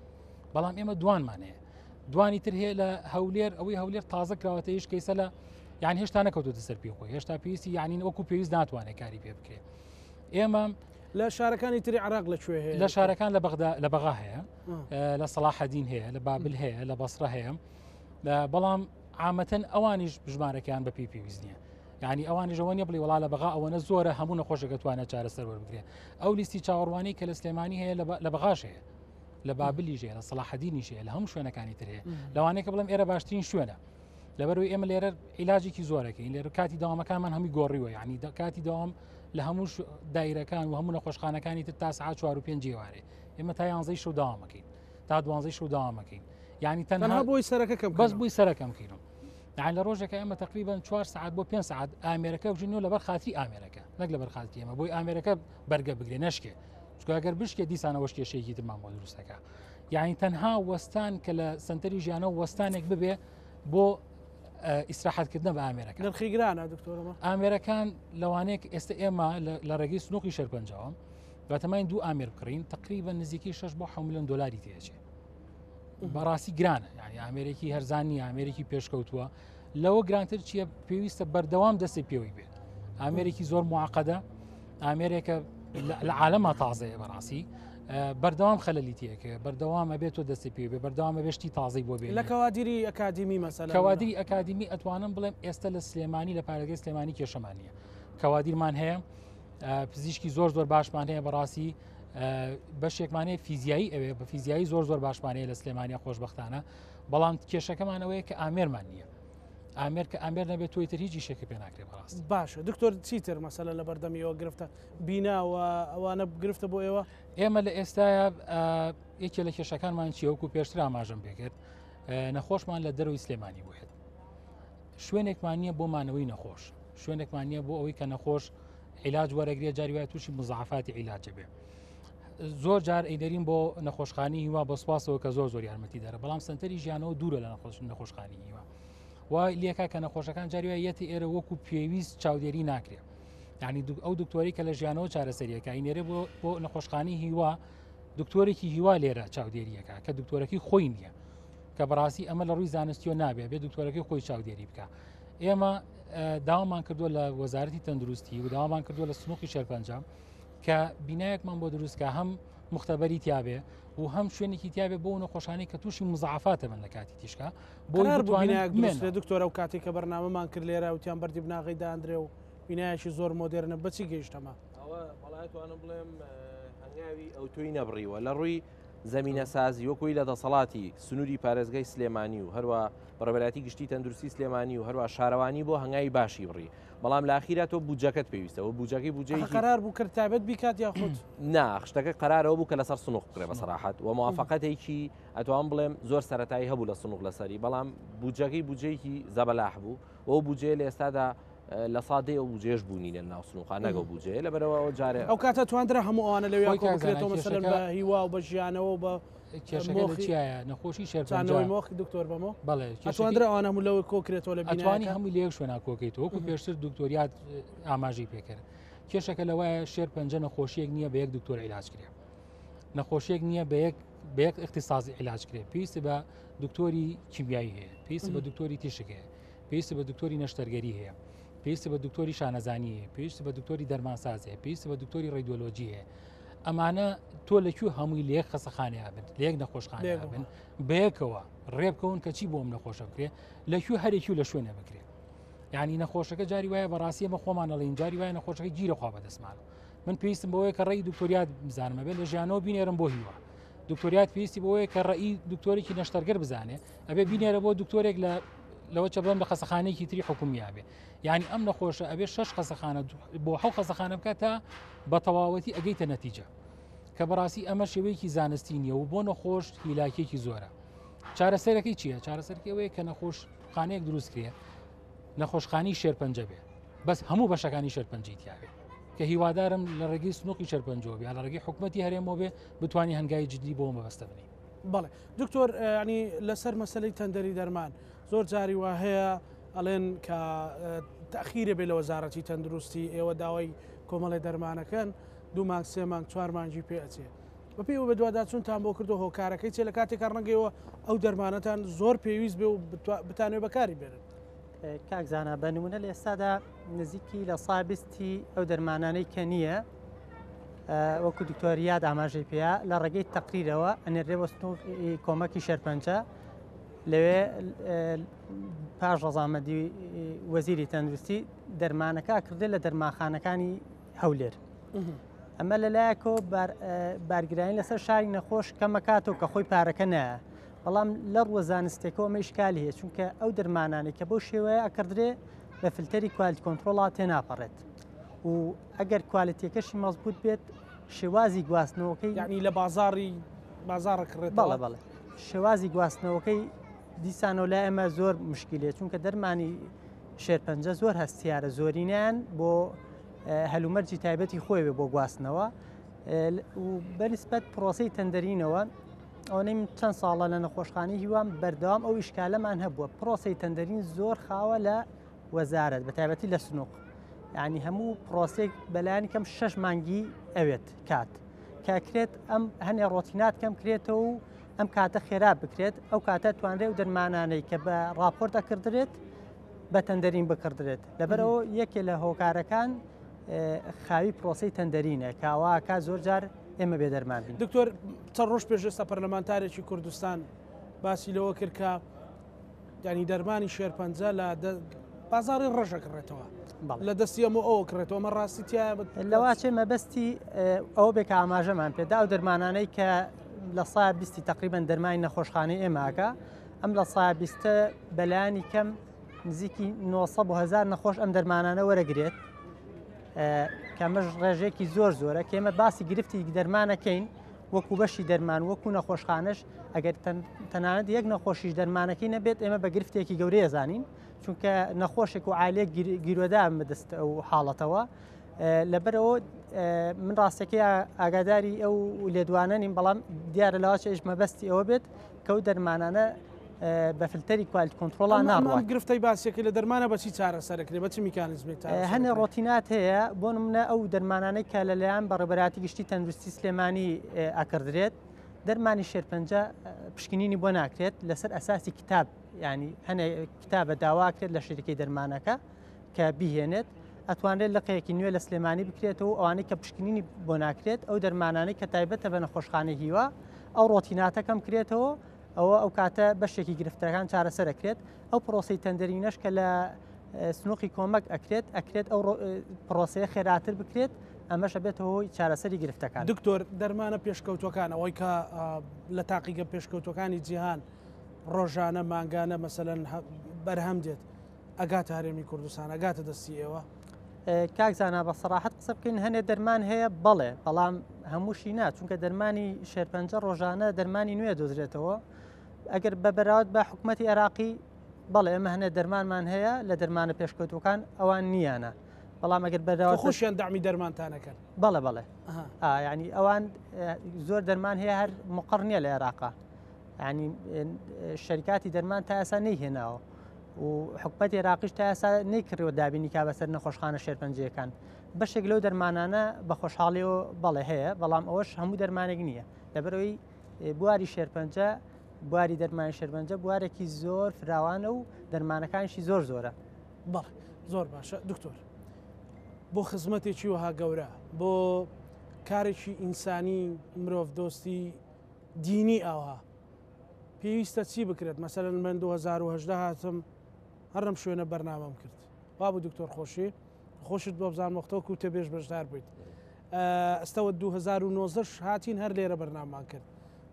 بەڵام ئێمە دوانمان هەیە دوانی تر هەیە لە هەولێر ئەوەی هەولێر تازە کراوەتە هیچ کەیسە لە یان هێشتا نەکەوتوتە سەر پێی خۆی هێشتا پێویستی یعنی وەکو پێویست ناتوانێت کاری پێ بکرێت ئێمە لە شارەکانی تری عراق لە کوێ هەیە لە شارەکان لە بەغدا لە بەغا هەیە لە سەڵاحەدین هەیە لە بابل هەیە لە بەسرە هەیە بەڵام عامەتەن ئەوانیش ژمارەکەیان بە پێی پێویست نییە یعنی ئەوانیش ئەوە نیە بڵێ وڵا لە بەغا ئەوەنە زۆرە هەموو نەخۆشەکە توانێت چارەسەر وەربگرێت ئەو لیستی چاوەڕوانی کە لە سلێمانی هەیە لە بەغاش هەیە لە بابلیش هەیە لە سەڵاحەدینیش هەیە لە هەموو شوێنەکانی تر هەیە لەوانەیە کە بڵێم ئێرە باشترین شوێنە لەبەرەوەی ئێمە لێرە عیلاجێکی زۆرەکەین لێرە کاتی داوامەکانمان هەمووی گۆڕیوە یعنی کاتی داوام لە هەموو دایرەکان و هەموو نەخۆشخانەکانی تر تا سعات 4 و 5 ئێوارێ ئێمە تا یانزەی شەو داوامەکەین تا دوانزەی شەو داوامەکەین یعنی تەنها بۆی سەرەکە کەم بەس بۆی سەرەکەم کەینەوە یعنی لە ڕۆژێکە ئێمە تقریبا 4 سعات بۆ 5 سعات ئامێرەکە بژینەوە لەبەر خاتری ئامێرەکە نەک لەبەر خاتری ئێمە بۆی ئامێرەکە بەرگە بگرێ نەشکێ چونکە ئەگەر بشکێ دیسانەوەش کێشەیەکی ترمان بۆ دروستەکە یعنی تەنها وەستان کە لە سنتەری ژیانەوە وەستانێک ببێ بۆ ئیسراحەتکردنە بە ئامێرەکە نرخی گرانە دکتۆرەمە ئامێرەکان لەوانەیە ئێستا ئێمە لە ڕێگەی سنوقی شێرپەنجەوە بەتەماین دوو ئامێر بکڕین تقریبا نزیکەی 6 بۆ 7 میلیۆن دلاری تێچێ بەڕاستی گرانە یعنی ئامێرێکی هەرزان نیە ئامێرێکی پێشکەوتووە لەوە گرانتر چییە پێویستە بەردەوام دەستی پێوەی بێت ئامێرێکی زۆر معقدە ئامێرێکە لە عالەما تازەیە بەڕاستی بەردەوام خەلەلی تێکە بەردەوام ئەبێت تۆ دەستی پێ بێ بەردەوام بێشتی تازەی بۆ بێ لە کەوادیری ئەکادیمی مەسەلە کەوادیری ئەکادیمی ئەتوانم بڵێم ئێستا لە سلێمانی لە پارێزگای سلێمانی کێشەمان نییە کەوادیرمان هەیە پزیشکی زۆر زۆر باشمان هەیە بەڕاستی بەشێکمان هەیە فیزیایی ئەوێ بە فیزیایی زۆر زۆر باشمان هەیە لە سلێمانیا خۆشببختانە بەڵام کێشەکەمان ئەوەیە کە ئامێرمان نییە ئامێر کە ئامێر نەبێت تۆی تر هیچ ئیشێکی پێ ناکرێ بەڕاست. باشە دکتۆر چیتر مەسەلە لە بەردەمی ئێوە گرفتە بینا و ئەوانە گرفتە بۆ ئێوە؟ ئێمە لە ئێستایا یەکێ لە کێشەکانمان چیە وەکو پێشتر ئاماژەم پێکرد نەخۆشمان لە دەرەوەی سلێمانی بووێت شوێنێکمان نییە بۆ مانەوەی نەخۆش شوێنێکمان نییە بۆ ئەوەی کە نەخۆش عیلاج وەرەگرێ جاری وایە تووشی مزعفاتی عیلاجە بێ زۆر جار ئەیدەرین بۆ نەخۆشخانی هیوا بە سوپاسەوە کە زۆر زۆر یارمەتی دەرە بەڵام سنتەری ژیانەوە دوورە لە نەخۆش نەخۆشخانی هیوا و لێکا کە نەخۆشەکان جاری وایە یەتی ئێرە وەکو پێویست چاودێری ناکرێ یعنی ئەو دکتۆری کە لە ژیانەوە چارەسەریەکە ئینێرێ بۆ بۆ نەخۆشخانی هیوا دکتۆرێکی هیوا لێرە چاودێریەکە کە دکتۆرەکەی خۆی نییە کە بەڕاستی ئەمە لە ڕووی زانستیۆ نابێ بێ دکتۆرەکەی خۆی چاودێری بکە ئێمە داوامان کردووە لە وەزارەتی تەندروستی و داوامان کردووە لە سنووقی شێرپەنجە کە بینایەکمان بۆ دروستکە هەم مختبەری تیاابێ و هەم شوێنێکی تیاابێ بۆ نەخۆشانی کە تووشی مزعفاتە بن لە کاتی تیشکا بۆ دکتۆرە و کاتێک کە بەرنامەمان کرد لێرە وتیان بەردی بناغی داندرێ و بینایەکی زۆر مۆدێرنە بەچی گەیشتەمە؟ ئەوە وەڵا ئەتوانم بڵێم هەنگاوی ئەوتۆی نەبڕیوە لە ڕووی زەمینەسازی وەکوی لە دەسەڵاتی سنووری پارێزگای سلێمانی و هەروە بەڕێوەبەرایەتی گشتی تەندروستی سلێمانی و هەروە شارەوانی بۆ هەنگاوی باشی بڕی بەڵام لە ئاخیرا تۆ بودجەکەت پێویستە و بودجەکەی بودجەیەکی قەرار بوو کرد تایبەت بیکات یاخود نا شتەکە قەرارەوە بوو کە لەسەر سنوق بکرێ بە سەراحەت و موافقەتێکی ئەتوانم بڵێم زۆر سەرەتایی هەبوو لە سنوق لەسەری بەڵام بودجەکەی بودجەیەکی زەبەلاح بوو و بودجەیە لە ئێستادا لە سادەی ئەو بودجەیەش بوونی لە ناو سنوقا نەگەو بودجەیە لەبەرەوە ئەو جارێ ئەو کاتە تواندرا هەموو ئەوانە لەوێ خۆی کۆ کاک بکرێتەوە زانا مەسەلەن کێشەکە بە هیوا و بە ژیانەوە و بە کێشەکە لە مۆخی چیایە نەخۆشی شێرپەنجە چانەوەی مۆخ دکتۆر بەمۆ بەڵێ کێشەکەی ئەتواندرا ئەوانە هەموو لەوە کۆ کرێتەوە لە ئەتوانی بینایەکە هەمووی لە یەک شوێنا کۆکەیتەوە وەکو پێشتر دکتۆریات ئاماژەی پێکرد کێشەکە لەوایە شێرپەنجە نەخۆشیەک نییە بە یەک دکتۆر عیلاج کرێ نەخۆشیەک نییە بە یەک بە یەک اختصاصی عیلاج کرێ پێویستی بە دکتۆری کیمیایی هەیە پێویستی بە دکتۆری تیشک هەیە پێویستی بە دکتۆری نەشتەرگەری هەیە پێویستی بە دکتۆری شانەزانی هەیە پێویستی بە دکتۆری دەرمانساز هەیە پێویستی بە دکتۆری ڕیدیۆلۆجی هەیە ئەمانە تۆ لە کوێ هەمووی لە یەک خەسەخانەیە بن لە یەک نەخۆشخانەیە بن بەیەکەوە ڕێبکەون کە چی بۆ ئەم نەخۆشە بکرێ لە کوێ هەرێکی و لە شوێنە بکرێ یعنی نەخۆشەکە جاری وایە بەڕاستی ئەمە خۆمان ئەڵێین جاری وایە نەخۆشەکە گیرە خوا بەدەستمان من پێویستم بەوەیە کە ڕێی دکتۆریات بزانم ئەبێت لە ژیانەوە بینێرم بۆ هیوا دکتۆریات پێویستی بەوەیە کە ڕێی دکتۆرێکی نەشتەرگەر بزانێ ئەبێ بینێرە بۆ دکتۆرێک لە لەوە چە بڵێم لە خەسەخانەیەکی تری حکومییا بێ یعنی ئەم نەخۆشە ئەبێ شەش خەسەخانە بۆ حەو خەسەخانە بکات تا بە تەواوەتی ئەگەیتە نەتیجە کە بەڕاستی ئەمە شێوەیەکی زانستی نییە و بۆ نەخۆش هیلاکێکی زۆرە چارەسەرەکەی چییە چارەسەرەکەی ئەوەیە کە نەخۆشخانەیەک دروست کرێ نەخۆشخانی شێرپەنجە بێ بەس هەموو بەشەکانی شێرپەنجەی تیابێ کە هیوادارم لە ڕێگەی سنوقی شێرپەنجەوە بێ یا لە ڕێگەی حکومەتی هەرێمەوە بێ بتوانین هەنگاوی جدی بۆ مەبەستە بنێین. بەڵێ دکتۆر ینی لەسەر مەسلەی تەندەری دەرمان زۆر جاری وا هەیە ئەڵێن کە تەخیرە بێ لە وەزارەتی تەندروستی ئێوە داوای کۆمەڵی دەرمانەکەن دوو مانگ سێ مانگ چوار مانگی پێ ئەچێ بەپێی ئەوە بەدواداچوونتان بۆ کردو هۆکارەکەی چیە لە کاتێکا ڕەنگەوە ئەو دەرمانەتان زۆر پێویست بێ و بتانوێ بەکاری بێنن. کاک زانا بە نمونە لە ئێستادا نزیکی لە سا بیستی ئەو دەرمانانەی کە نییە وەکو دکتۆر یاد ئاماژەی پێیا لە ڕێگەی تەقریرەوە ئەنێرێ بۆ سنووری کۆمەکی شێرپەنجە لەوێ پاش ڕەزامەندی وەزیری تەندروستی دەرمانەکە کردێت لە دەرمانخانەکانی هەولێر. ئەمە لەلایەکەوە بارگرانی لەسەر شاری نەخۆش کەمەکاتەوە کە خۆی پارەکە نایە بەڵام لە ڕووە زانستێکەوە ئەمە ئیشکالی هەیە چونکە ئەو دەرمانانەی کە بەو شێوەیە ئەکردرێ بە فلتەری quality control ا تێناپەڕێت و ئەگەر کوالتیەکەشی مەزبوط بێت شێوازی گواستنەوەکەی یعنی لە بازاری بازاڕە کڕێت بەڵێ بەڵێ شێوازی گواستنەوەکەی دیسانەوە لای ئێمە زۆر مشکلێ چونکە دەرمانی شێرپەنجە زۆر هەستیارە زۆرینیان بۆ هەلومەرجی تایبەتی خۆی بێ بۆ گواستنەوە و بەنسبەت پرۆسی تەندەرینەوە ئەوەی من چەند ساڵە لە نەخۆشخانەی هیوام بەردەوام ئەو ئیشکالەمان هەبووە پرۆسی تەندەرین زۆر خاوە لە وەزارەت بە تایبەتی لە سنوق یعنی هەموو پرۆسێک بەلایەنی کەم شەش مانگی ئەوێت کات کاکرێت ئەم هەنێ ڕۆتینات کەم کرێتەوە و ئەم کاتە خێرا بکرێت ئەو کاتە توانرێ و دەرمانانەی کە بە راپۆرت ئەکردرێت بە تەندەرین بکڕدرێت لەبەرەوە یەکێ لە هۆکارەکان خاوی پرۆسی تەندەرینە کاواکە زۆر جار ئێمە بێ دەرمان بین. دکتۆر چەند ڕۆژ پێش ئێستا پەرلەمانتارێکی کوردستان باسی لەوە کرد کە ینی دەرمانی شێرپەنجە لە بازاری ڕەشە کڕێتەوە لە دەستی ئەمە ئەوە کڕێتەوە ئەمە ڕاستی تایە لەواچێ مەبەستی ئەوە بێ کە ئاماژەمان پێدا ئەو دەرمانانەی کە لە سا بیستی تقریبان دەرمانی نەخۆشخانەی ئێماکە ئەم لە سا بیستە بەلایانی کەم نزیکی 900 بۆ 1000 نەخۆش ئەم دەرمانانە وەرەگرێت کەمەش ڕێژەیەکی زۆر زۆرە کە ئێمە باسی گرفتی دەرمانەکەین وەکو بەشی دەرمان وەکو نەخۆشخانەش ئەگەر تەنانەت یەک نەخۆشیش دەرمانەکەی نەبێت ئێمە بە گرفتێکی گەورەیە زانین چونکە نەخۆشێک و عالێک گیرۆدا بەدەست ئەو حاڵەتەوە لەبەرەوە من ڕاستەکەی ئاگاداری ئەو لێدوانە نیم بەڵام دیارە لەواچێش مەبەستی ئەوە بێت کە ئەو دەرمانانە بە فلتەری quality control ا ناڕوات. ئەم گرفتەی باسیەکەی لە دەرمانە بە چی چارەسەرەکرێ بە چ میکانیزمێک چارەسەر هەنێ ڕۆتینات هەیە بۆ نمونە ئەو دەرمانانەی کە لەلایەن بەڕێوەبەرایەتی گشتی تەندروستی سلێمانی ئەکڕدرێت دەرمانی شێرپەنجە پشکنینی بۆ ناکرێت لەسەر ئەساسی کتاب ینی هەنێ کتابە داواکرێت لە شەریکەی دەرمانەکە کە بیهێنێت ئەتوانرێت لقێکی نوێ لە سلێمانی بکرێتەوە و ئەوانەی کە پشکنینی بۆ ناکرێت ئەو دەرمانانەی کە تایبەتە بە نەخۆشخانەی هیوا ئەو ڕۆتیناتە کەم کرێتەوە ئەوە ئەو کاتە بەشێکی گرفتەکان چارەسەر ئەکرێت ئەو پرۆسەی تەندەرینەش کە لە سنوقی کۆمەک ئەکرێت ئەکرێت ئەو پرۆسەیە خێراتر بکرێت ئەمەش ئەبێتە هۆی چارەسەری گرفتەکان. دکتۆر دەرمانە پێشکەوتوەکان ئەوەی کە لە تاقیگە پێشکەوتوەکانی جیهان ڕۆژانە مانگانە مەسەلەن بەرهەم دێت ئەگاتە هەرێمی کوردستان ئەگاتە دەستی ئێوە؟ کاک زانا بە سەراحەت قسە بکەین هەنێ دەرمان هەیە بەڵێ بەڵام هەمووشی نا چونکە دەرمانی شێرپەنجە ڕۆژانە دەرمانی نوێ دۆزرێتەوە ئەگەر بە بەراورد بە حکوومەتی عێراقی بەڵێ ئێمە هەنێ دەرمانمان هەیە لە دەرمانە پێشکەوتوەکان ئەوان نییانە بەڵام ئەگەر بەراورد خۆشیان دامی دەرمانتانەکەن بەڵێ بەڵێ ینی ئەوان زۆر دەرمان هەیە هەر مقڕ نییە لە عێراقا ینی شەریکاتی دەرمان تا ئێستا نەیهێناوە و حکومەتی عێراقیش تا ئێستا نەیکڕیوە دابینی کا بەسەر نەخۆشخانە شێرپەنجەیەکان بەشێک لەو دەرمانانە بە خۆشحاڵیەوە بەڵێ هەیە بەڵام ئەوەش هەموو دەرمانێک نییە لەبەرەوەی بواری شێرپەنجە بواری دەرمانی شێرپەنجە بوارێکی زۆر فراوانە و دەرمانەکانیشی زۆر زۆرە. بەڵێ زۆر باشە دکتۆر بۆ خزمەتێکی وەها گەورە بۆ کارێکی ئینسانی مرۆڤ دۆستی دینی ئاوها پێویستە چی بکرێت مەسەلەن من 2010 هاتم هەر لەم شوێنە بەرنامەم کرد وابوو دکتۆر خۆشی خۆشت بۆ بزانم وەختەوەکو تێبێژ بەشدار بوویت ئەستەوە 2019 هاتین هەر لێرە بەرنامان کرد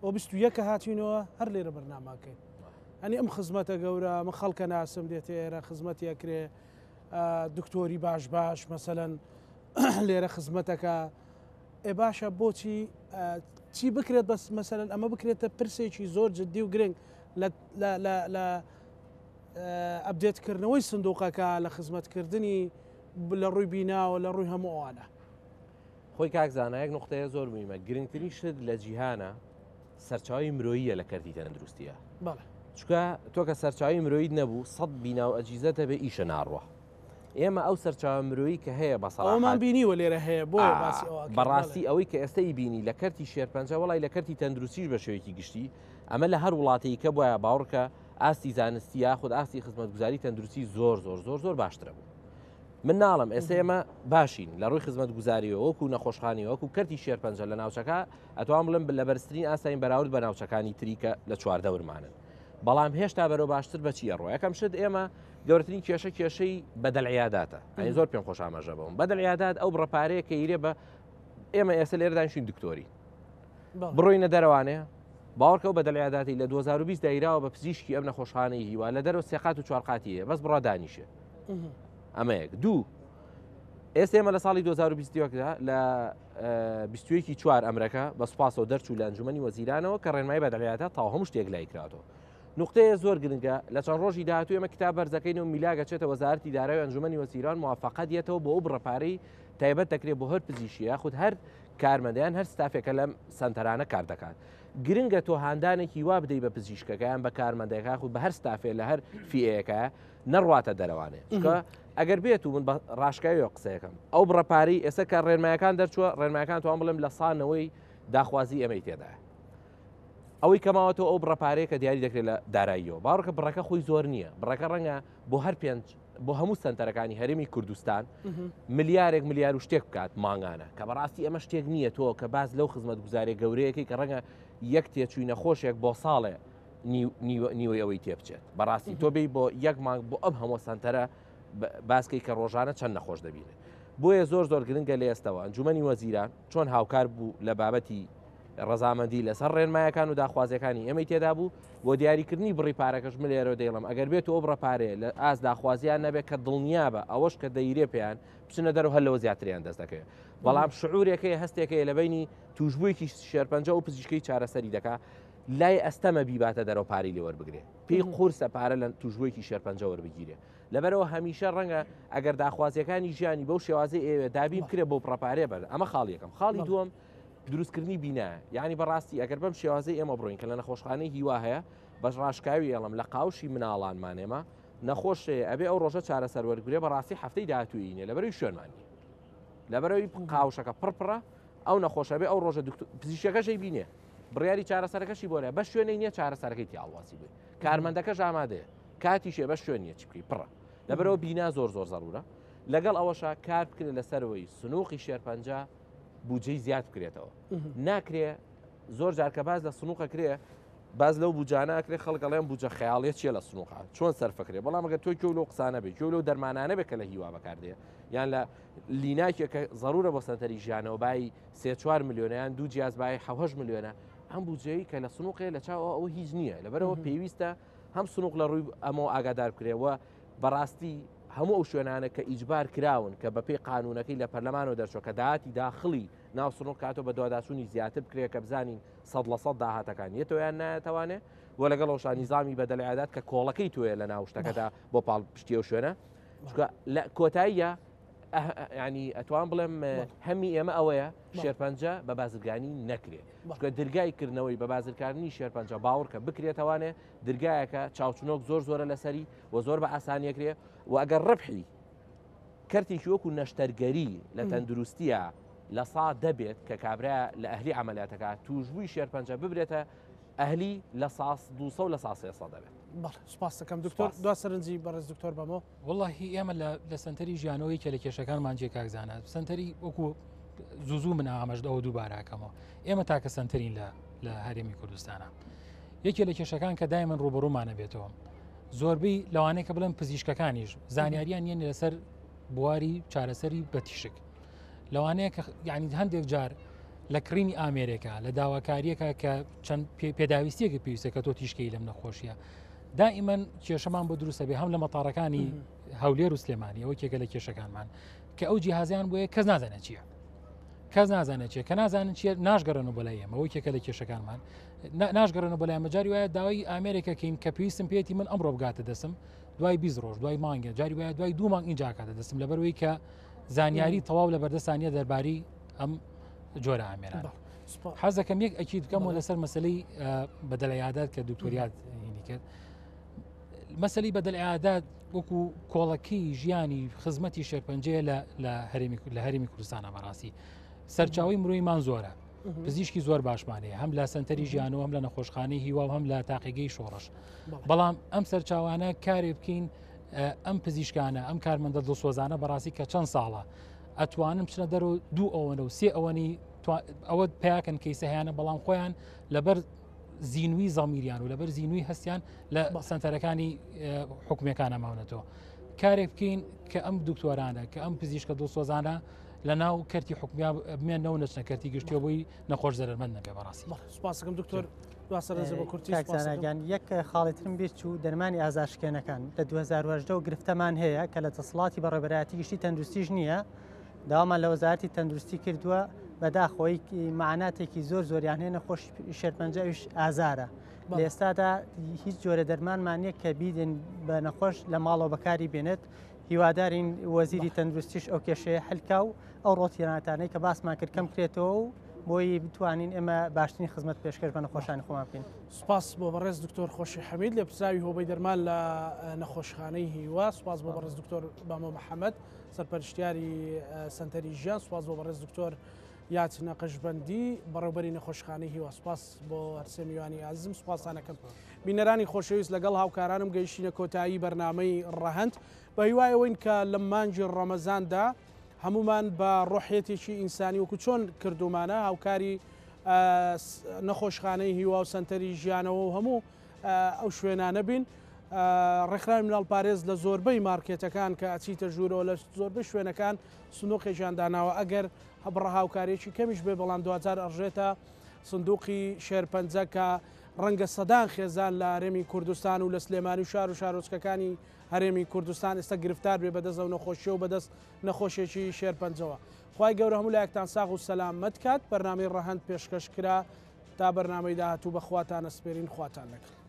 ئەو 21 هاتینەوە هەر لێرە بەرنامان کرد ئەنی ئەم خزمەتە گەورە من خەڵکە ناسم دێتە ئێرە خزمەتی ئەکرێ دکتۆری باش باش مەسەەن لێرە خزمەتەکە ئێ باشە بۆچی چی بکرێت بەس مەسەلەن ئەمە بکرێتە پرسێکی زۆر جددی و گرنگ لە ئەبدێتکردنەوەی سندوقەکە لە خزمەتکردنی لە ڕووی بیناوە لە ڕووی هەموو ئەوانە. خۆی کاک زانا یەک نقطەیە زۆر مهمە گرنگترین شت لە جیهانە سەرچاوی مرۆییە لە کەرتی تەندروستیە چکە تۆ کە سەرچاوی مرۆیت نەبوو سەد بینا و ئەجیزەتە بێ ئیشە ناڕوە ئێمە ئەو سەرچاوە مرۆیی کە هەیە بە سەڵامان بینیوە لێرە هەیە بۆ بەڕاستی ئەوەی کە ئێستا بینی لە کەرتی شێرپەنجە وڵی لە کەرتی تەندروستیش بە شێوەیەکی گشتی ئەمە لە هەر وڵاتێکی کە بواە باوەڕکە ئاستی زانستی یاخود ئاستی خزمەتگوزاری تەندروستی زۆر زۆر زۆر زۆر باشترە بوو من ناڵم ئێستا ئێمە باشین لە ڕووی خزمەتگوزاریەوە وەکو نەخۆشخانی وەکو کەرتی شێرپەنجە لە ناوچەکە ئەتوان بڵێم لە بەرزترین ئاستین بەراورد بە ناوچەکانی تریکە لە چواردەورمانن بەڵام هێشتا بەرەو باشتر بەچی ئەڕۆ یەکەم شت ئێمە گەورەترین کێشە کێشەی بەدەل عیاداتە ئەی زۆر پێم خۆش ئاماژە بەوم بەدەل عیادات ئەو بڕە پارەیە کە ئیرێ بە ئێمە ئێستا لێرە دانیشین دکتۆری بڕۆینە دەرەوانێ باوەڕکە و بەدەل عیاداتی لە 2020 دایراوە بە پزیشکی ئەم نەخۆشخانەی هیوا لە دەرەوە سێقات و چوارقاتی هەیە بەس بڕا دانیشێ ئەمە یەک دوو ئێستا ئێمە لە ساڵی 2021 لە 21 چوار ئەمرەکە بە سوپاسەوە دەرچوو لە ئەنجومەنی وەزیرانەوە کە ڕێنمایی بەدەلیاتە تاو هەموو شتێک لای کراتەوە نوقتەیە زۆر گرنگە لە چەند ڕۆژی داهاتوو ئێمە کتاب بەرزەکەین و میلاک ئەچێتە وەزارەتی دارایی و ئەنجومەنی وەزیران موافقەت یەتەوە بۆ ئەو بڕە پارەی تایبەت دەکرێت بۆ هەر پزیشکی یاخود هەر کارمەندیان هەر ستافێکە لەم سەنتەرانە کار دەکات گرنگە تۆ هاندانێکی وا بدەی بە پزیشکەکە یان بە کارمەندەکە یاخود بە هەر ستافێ لە هەر فیەیەکە نەڕواتە دەرەوانێ چونکە ئەگەر بێت و من بە ڕاشکاویەوە قسەیەکەم ئەو بڕە پارەی ئێستا کە ڕێنمایەکان دەرچووە ڕێنمایەکان توان بڵێم لە سانەوەی داخوازی ئێمەی تێدایە ئەوەی کە ماوەتەوە ئەو بڕە پارەیە کە دیاری دەکرێت لە داراییەوە باوەڕکە بڕەکە خۆی زۆر نییە بڕەکە ڕەنگە بۆ هەر پێنج بۆ هەموو سنتەرەکانی هەرێمی کوردستان ملیارێک ملیار و شتێک بکات مانگانە کە بەڕاستی ئەمە شتێک نییە تۆ کە باز لەو خزمەت گوزارێ گەورەیەکی کە ڕەنگە یەک تێچووی نەخۆشێک بۆ ساڵێ نیوەی ئەوەی تێبچێت بەڕاستی تۆ بی بۆ یەک مانگ بۆ ئەم هەموو سنتەرە باسکەی کە ڕۆژانە چەند نەخۆش دەبینێت بۆیە زۆر زۆر گرنگە لە ئێستەوە ئەنجومەنی وەزیران چۆن هاوکار بوو لە بابەتی ڕەزامەندی لەسەر ڕێنمایەکان و داخوازیەکانی ئێمەی تێدا بوو بۆ دیاریکردنی بڕی پارەکەش من لێرەوە دەیڵم ئەگەر بێت ئەو بڕە پارەیە لە ئاست داخوازیان نەبێت کە دڵنیابە ئەوەش کە دەیرێ پێیان بچنە دەرەوە هەر لەوە زیاتریان دەست دەکەوێت بەڵام شعورێکەیە هەستێکەیە لە بینی توشبوویەکی شێرپەنجە و پزیشکەی چارەسەری دەکا لای ئەستەمە بیباتە دەرەوە پارەی لێ وەربگرێ پێی قورسە پارە لە توشبوویەکی شێرپەنجە وەربگیرێ لەبەرەوە هەمیشە ڕەنگە ئەگەر داخوازیەکانی ژیانی بەو شێوازەی ئێوێ دابین بکرێ بۆ پڕەپارێ بەر ئەمە خاڵ یەکەم خاڵی دووەم دروستکردنی بینایە یعنی بەڕاستی ئەگەر بەم شێوازەی ئێمە بڕۆین کە لە نەخۆشخانەی هیوا هەیە بەش ڕاشکاوی ئێڵم لە قاوشی مناڵانمان ئێمە نەخۆش هەیە ئەبێ ئەو ڕۆژە چارەسەر وەرگێ بەڕاستی هەفتەی داهاتووی نیە لەبەرەوەی شوێنمان نیە لەبەرەوەی قاوشەکە پڕپڕە ئەو نەخۆشە بێ ئەو ڕۆژە پزیشکەکەشی بینێ بڕیاری چارەسەرەکەشی بۆرە بە شوێنەی نییە چارەسەرەکەی تیاڵواسی بێ کارمەندەکەش ئامادەیە کاتیشێ بە شوێن نیە چی بکەی پڕە لەبەرەوە بینا زۆر زۆر زەرورە لەگەڵ ئەوەشا کار بکرێت لەسەرەوەی سنووقی شێرپەنجە بودجەی زیاد بکرێتەوە ناکرێ زۆر جار کە باز لە سنووقە کرێ باس لەو بوجانە ئەکرێ خەڵک ئەڵێن بوجە خەیاڵیە چیە لە سنوقا چۆن سەرفەکرێ بەڵام ئەگەر تۆ گوێ لەو قسانە بێ گوێ لەو دەرمانانە بێ کە لە هیوا بەکاردێ یان لە لیناکێک کە زەرورە بۆ سەنتەری ژیانەوە بای سێ چوار ملیۆنە یان دوو جیاز بای حەوهەشت ملیۆنە ئەم بودجەی کە لە سنوقێ لە چاو ئەوە هیچ نییە لەبەرەوە پێویستە هەم سنوق لە ڕووی ئەمەوە ئاگادار بکرێەوە بەڕاستی هەموو ئەو شوێنانە کە ئیجبار کراون کە بەپێی قانونەکەی لە پەرلەمانەوە دەرچوە کە داهاتی داخڵی ناو سنوق کاتۆ بە دواداچوونی زیاتر بکرێت کە بزانین 100% داهاتەکان یەتەوە یان نایەتەوانێ و لەگەڵ ئەوشا نیزامی بەدەل عیادات کە کۆڵەکەی تۆیە لە ناو شتەکەدا بۆ پاڵ پشتی ئەو شوێنە چونکە لە کۆتاییە ینی ئەتوان بڵێم هەمی ئێمە ئەوەیە شێرپەنجە بە بازرگانی نەکرێت چونکە درگای کردنەوەی بە بازرکردنی شێرپەنجە باوەڕکە بکرێتەوانێ درگایەکە چاوچنۆک زۆر زۆرە لەسەری و زۆر بە ئاسانیەکرێ و ئەگەر ڕبحی کەرتێکی وەکو نەشتەرگەری لە تەندروستیە لە سا دەبێت کە کابرا لە ئەهلی عملیاتەکە توشبووی شێرپەنجە ببرێتە ئەهلی لە ساس 200 لە سا 300 دەبێت. بەڵێ سوپاس دەکەم دکتۆر دوا سەرنجی بەڕێز دکتۆر بەمۆ. وەڵاهی ئێمە لە سەنتەری ژیانەوە یەکێ لە کێشەکانمان جێ کاک زانا سەنتەری وەکو زوو زوو من ئامەش ئەوە دووباراکەمەوە ئێمە تاکە سەنتەرین لە لە هەرێمی کوردستانە یەکێ لە کێشەکان کە دایمەن ڕوبەڕوومانە بێتەوە زۆربەی لەوانەیە کە بڵێن پزیشکەکانیش زانیاریان نییە لەسەر بواری چارەسەری بە تیشک لەوانەیە کە یعنی هەندێک جار لە کڕینی ئامێرێکە لە داواکاریەکە کە چەند پێداویستیەکە پێویستە کە تۆ تیشکەی لەم نەخۆشیە دائیمەن کێشەمان بۆ دروستە بێ هەم لە مەتارەکانی هەولێر و سلێمانی ئەوە کێکە لە کێشەکانمان کە ئەو جیهازیان بۆیە کەس نازانێت چییە کەس نازانێت چیە کە نازانن چیە ناشگەڕن و بەلای ئێمە کێکە لە کێشەکانمان ناشگەڕن و بەلای مەجاری وایە داوای ئامێرێکەکەین کە پێویستم پێێتی من ئەمڕۆ بگاتە دەستم دوای 20 ڕۆژ دوای مانگە جاری وایە دوای دوو مانگ ئینجاکاتە دەستم لەبەرەوەی کە زانیاری تەواو لە بەردەستانیە دەرباری ئەم جۆرە ئامێران حەزەکەم یەک ئەکید بکەمەوە لەسەر مەسلەی بەدەلعیادات کە دکتۆریات هینی کرد مەسلی بەدەلعیادات وەکو کۆڵەکەی ژیانی خزمەتی شێرپەنجەیە لە هەرێمی لە هەرێمی کوردستانە بەڕاستی سەرچاوی مرۆیمان زۆرە پزیشکی زۆر باشمان هەیە هەم لە سنتەری ژیانەوە هەم لە نەخۆشخانەی هیوا و هەم لە تاقیگەی شۆڕش بەڵام ئەم سەرچاوانە کارێ بکەین ئەم پزیشکانە ئەم کارمەندە دڵسۆزانە بەڕاستی کە چەند ساڵە ئەتوانن بچنە دەرەوە دوو ئەوەنە و سێ ئەوەنی ئەوە پیاکەن کەیسە هەیەە بەڵام خۆیان لەبەر زیینوی زەمیریان و لەبەر زیینوی هەستیان لە سنتەرەکانی حکومیەکانە ماونەتەوە کارێک بکەین کە ئەم دکتۆرانە کە ئەم پزیشکە دڵسۆزانە لە ناو کەرتی حکومیا بمێنەوە نەچنە کەرتی گشتیەوە بۆی نەخۆش زەرمەند نەبێ بەڕاستی سپاسەکەم دکتۆر کاک یەک خاڵی ترم بیر چوو دەرمانی ئازارشکێنەکان لە 2018 گرفتەمان هەیە کە لە دەسەڵاتی بەڕێوەبەرایەتی گشتی تەندروستیش نییە داوامان لە وەزارەتی تەندروستی کردووە بەداخۆی مەعاناتێکی زۆر زۆریان هەیە نەخۆش شێرپەنجە ئەویش ئازارە لە ئێستادا هیچ جۆرە دەرمانمان نییە کە بیدن بە نەخۆش لە ماڵەوە بەکاری بێنێت هیوادارین وەزیری تەندروستیش ئەو کێشەیە حلکا و ئەو ڕۆتیناتانەی کە باسمان کرد کەم کرێتەوە و بۆی بتوانین ئێمە باشترین خزمەت پێشکەش بە نەخۆشانی خۆمان بکەین. سوپاس بۆ بەڕێز دکتۆر خۆشی حەمید لێپرسراوی هۆبەی دەرمان لە نەخۆشخانەی هیوا، سوپاس بۆ بەڕێز دکتۆر بامۆ محەمەد سەرپەرشتیاری سەنتەری ژیان، سوپاس بۆ بەڕێز دکتۆر یاد نەقشبەندی بەڕێوبەری نەخۆشخانەی هیوا، سوپاس بۆ هەرسێ میوانی ئازیزم، سوپاستان ئەکەم. بینەرانی خۆشەویست لەگەڵ هاوکارانم گەیشتینە کۆتایی بەرنامەی ڕەهەند، بە هیوای ئەوەین کە لە مانگی ڕەمەزاندا هەموومان بە ڕۆحیەتێکی ئینسانی وەکو چۆن کردوومانە هاوکاری نەخۆشخانەی هیوا و سەنتەری ژیانەوە و هەموو ئەو شوێنانە بین. ڕێکخراوی مناڵپارێز لە زۆربەی مارکێتەکان کە ئەچیتە ژوورەوە لە زۆربەی شوێنەکان سندوقێکیان داناوە ئەگەر بڕە هاوکاریەکی کەمیش بێ بەڵام دواجار ئەڕژێتە سندوقی شێرپەنجە کە ڕەنگە سەدان خێزان لە هەرێمی کوردستان و لە سلێمانی و شار و شارۆچکەکانی هەرێمی کوردستان ئێستا گرفتار بێ بەدەست ئەو نەخۆشیە و بەدەست نەخۆشێکی شێرپەنجەوە. خوای گەورە هەموو لایەکتان ساغ و سەلامەت کات. بەرنامەی ڕەهەند پێشکەش کرا. تا بەرنامەی داهاتوو بە خواتان ئەسپێرین خواتان لەگەڵ.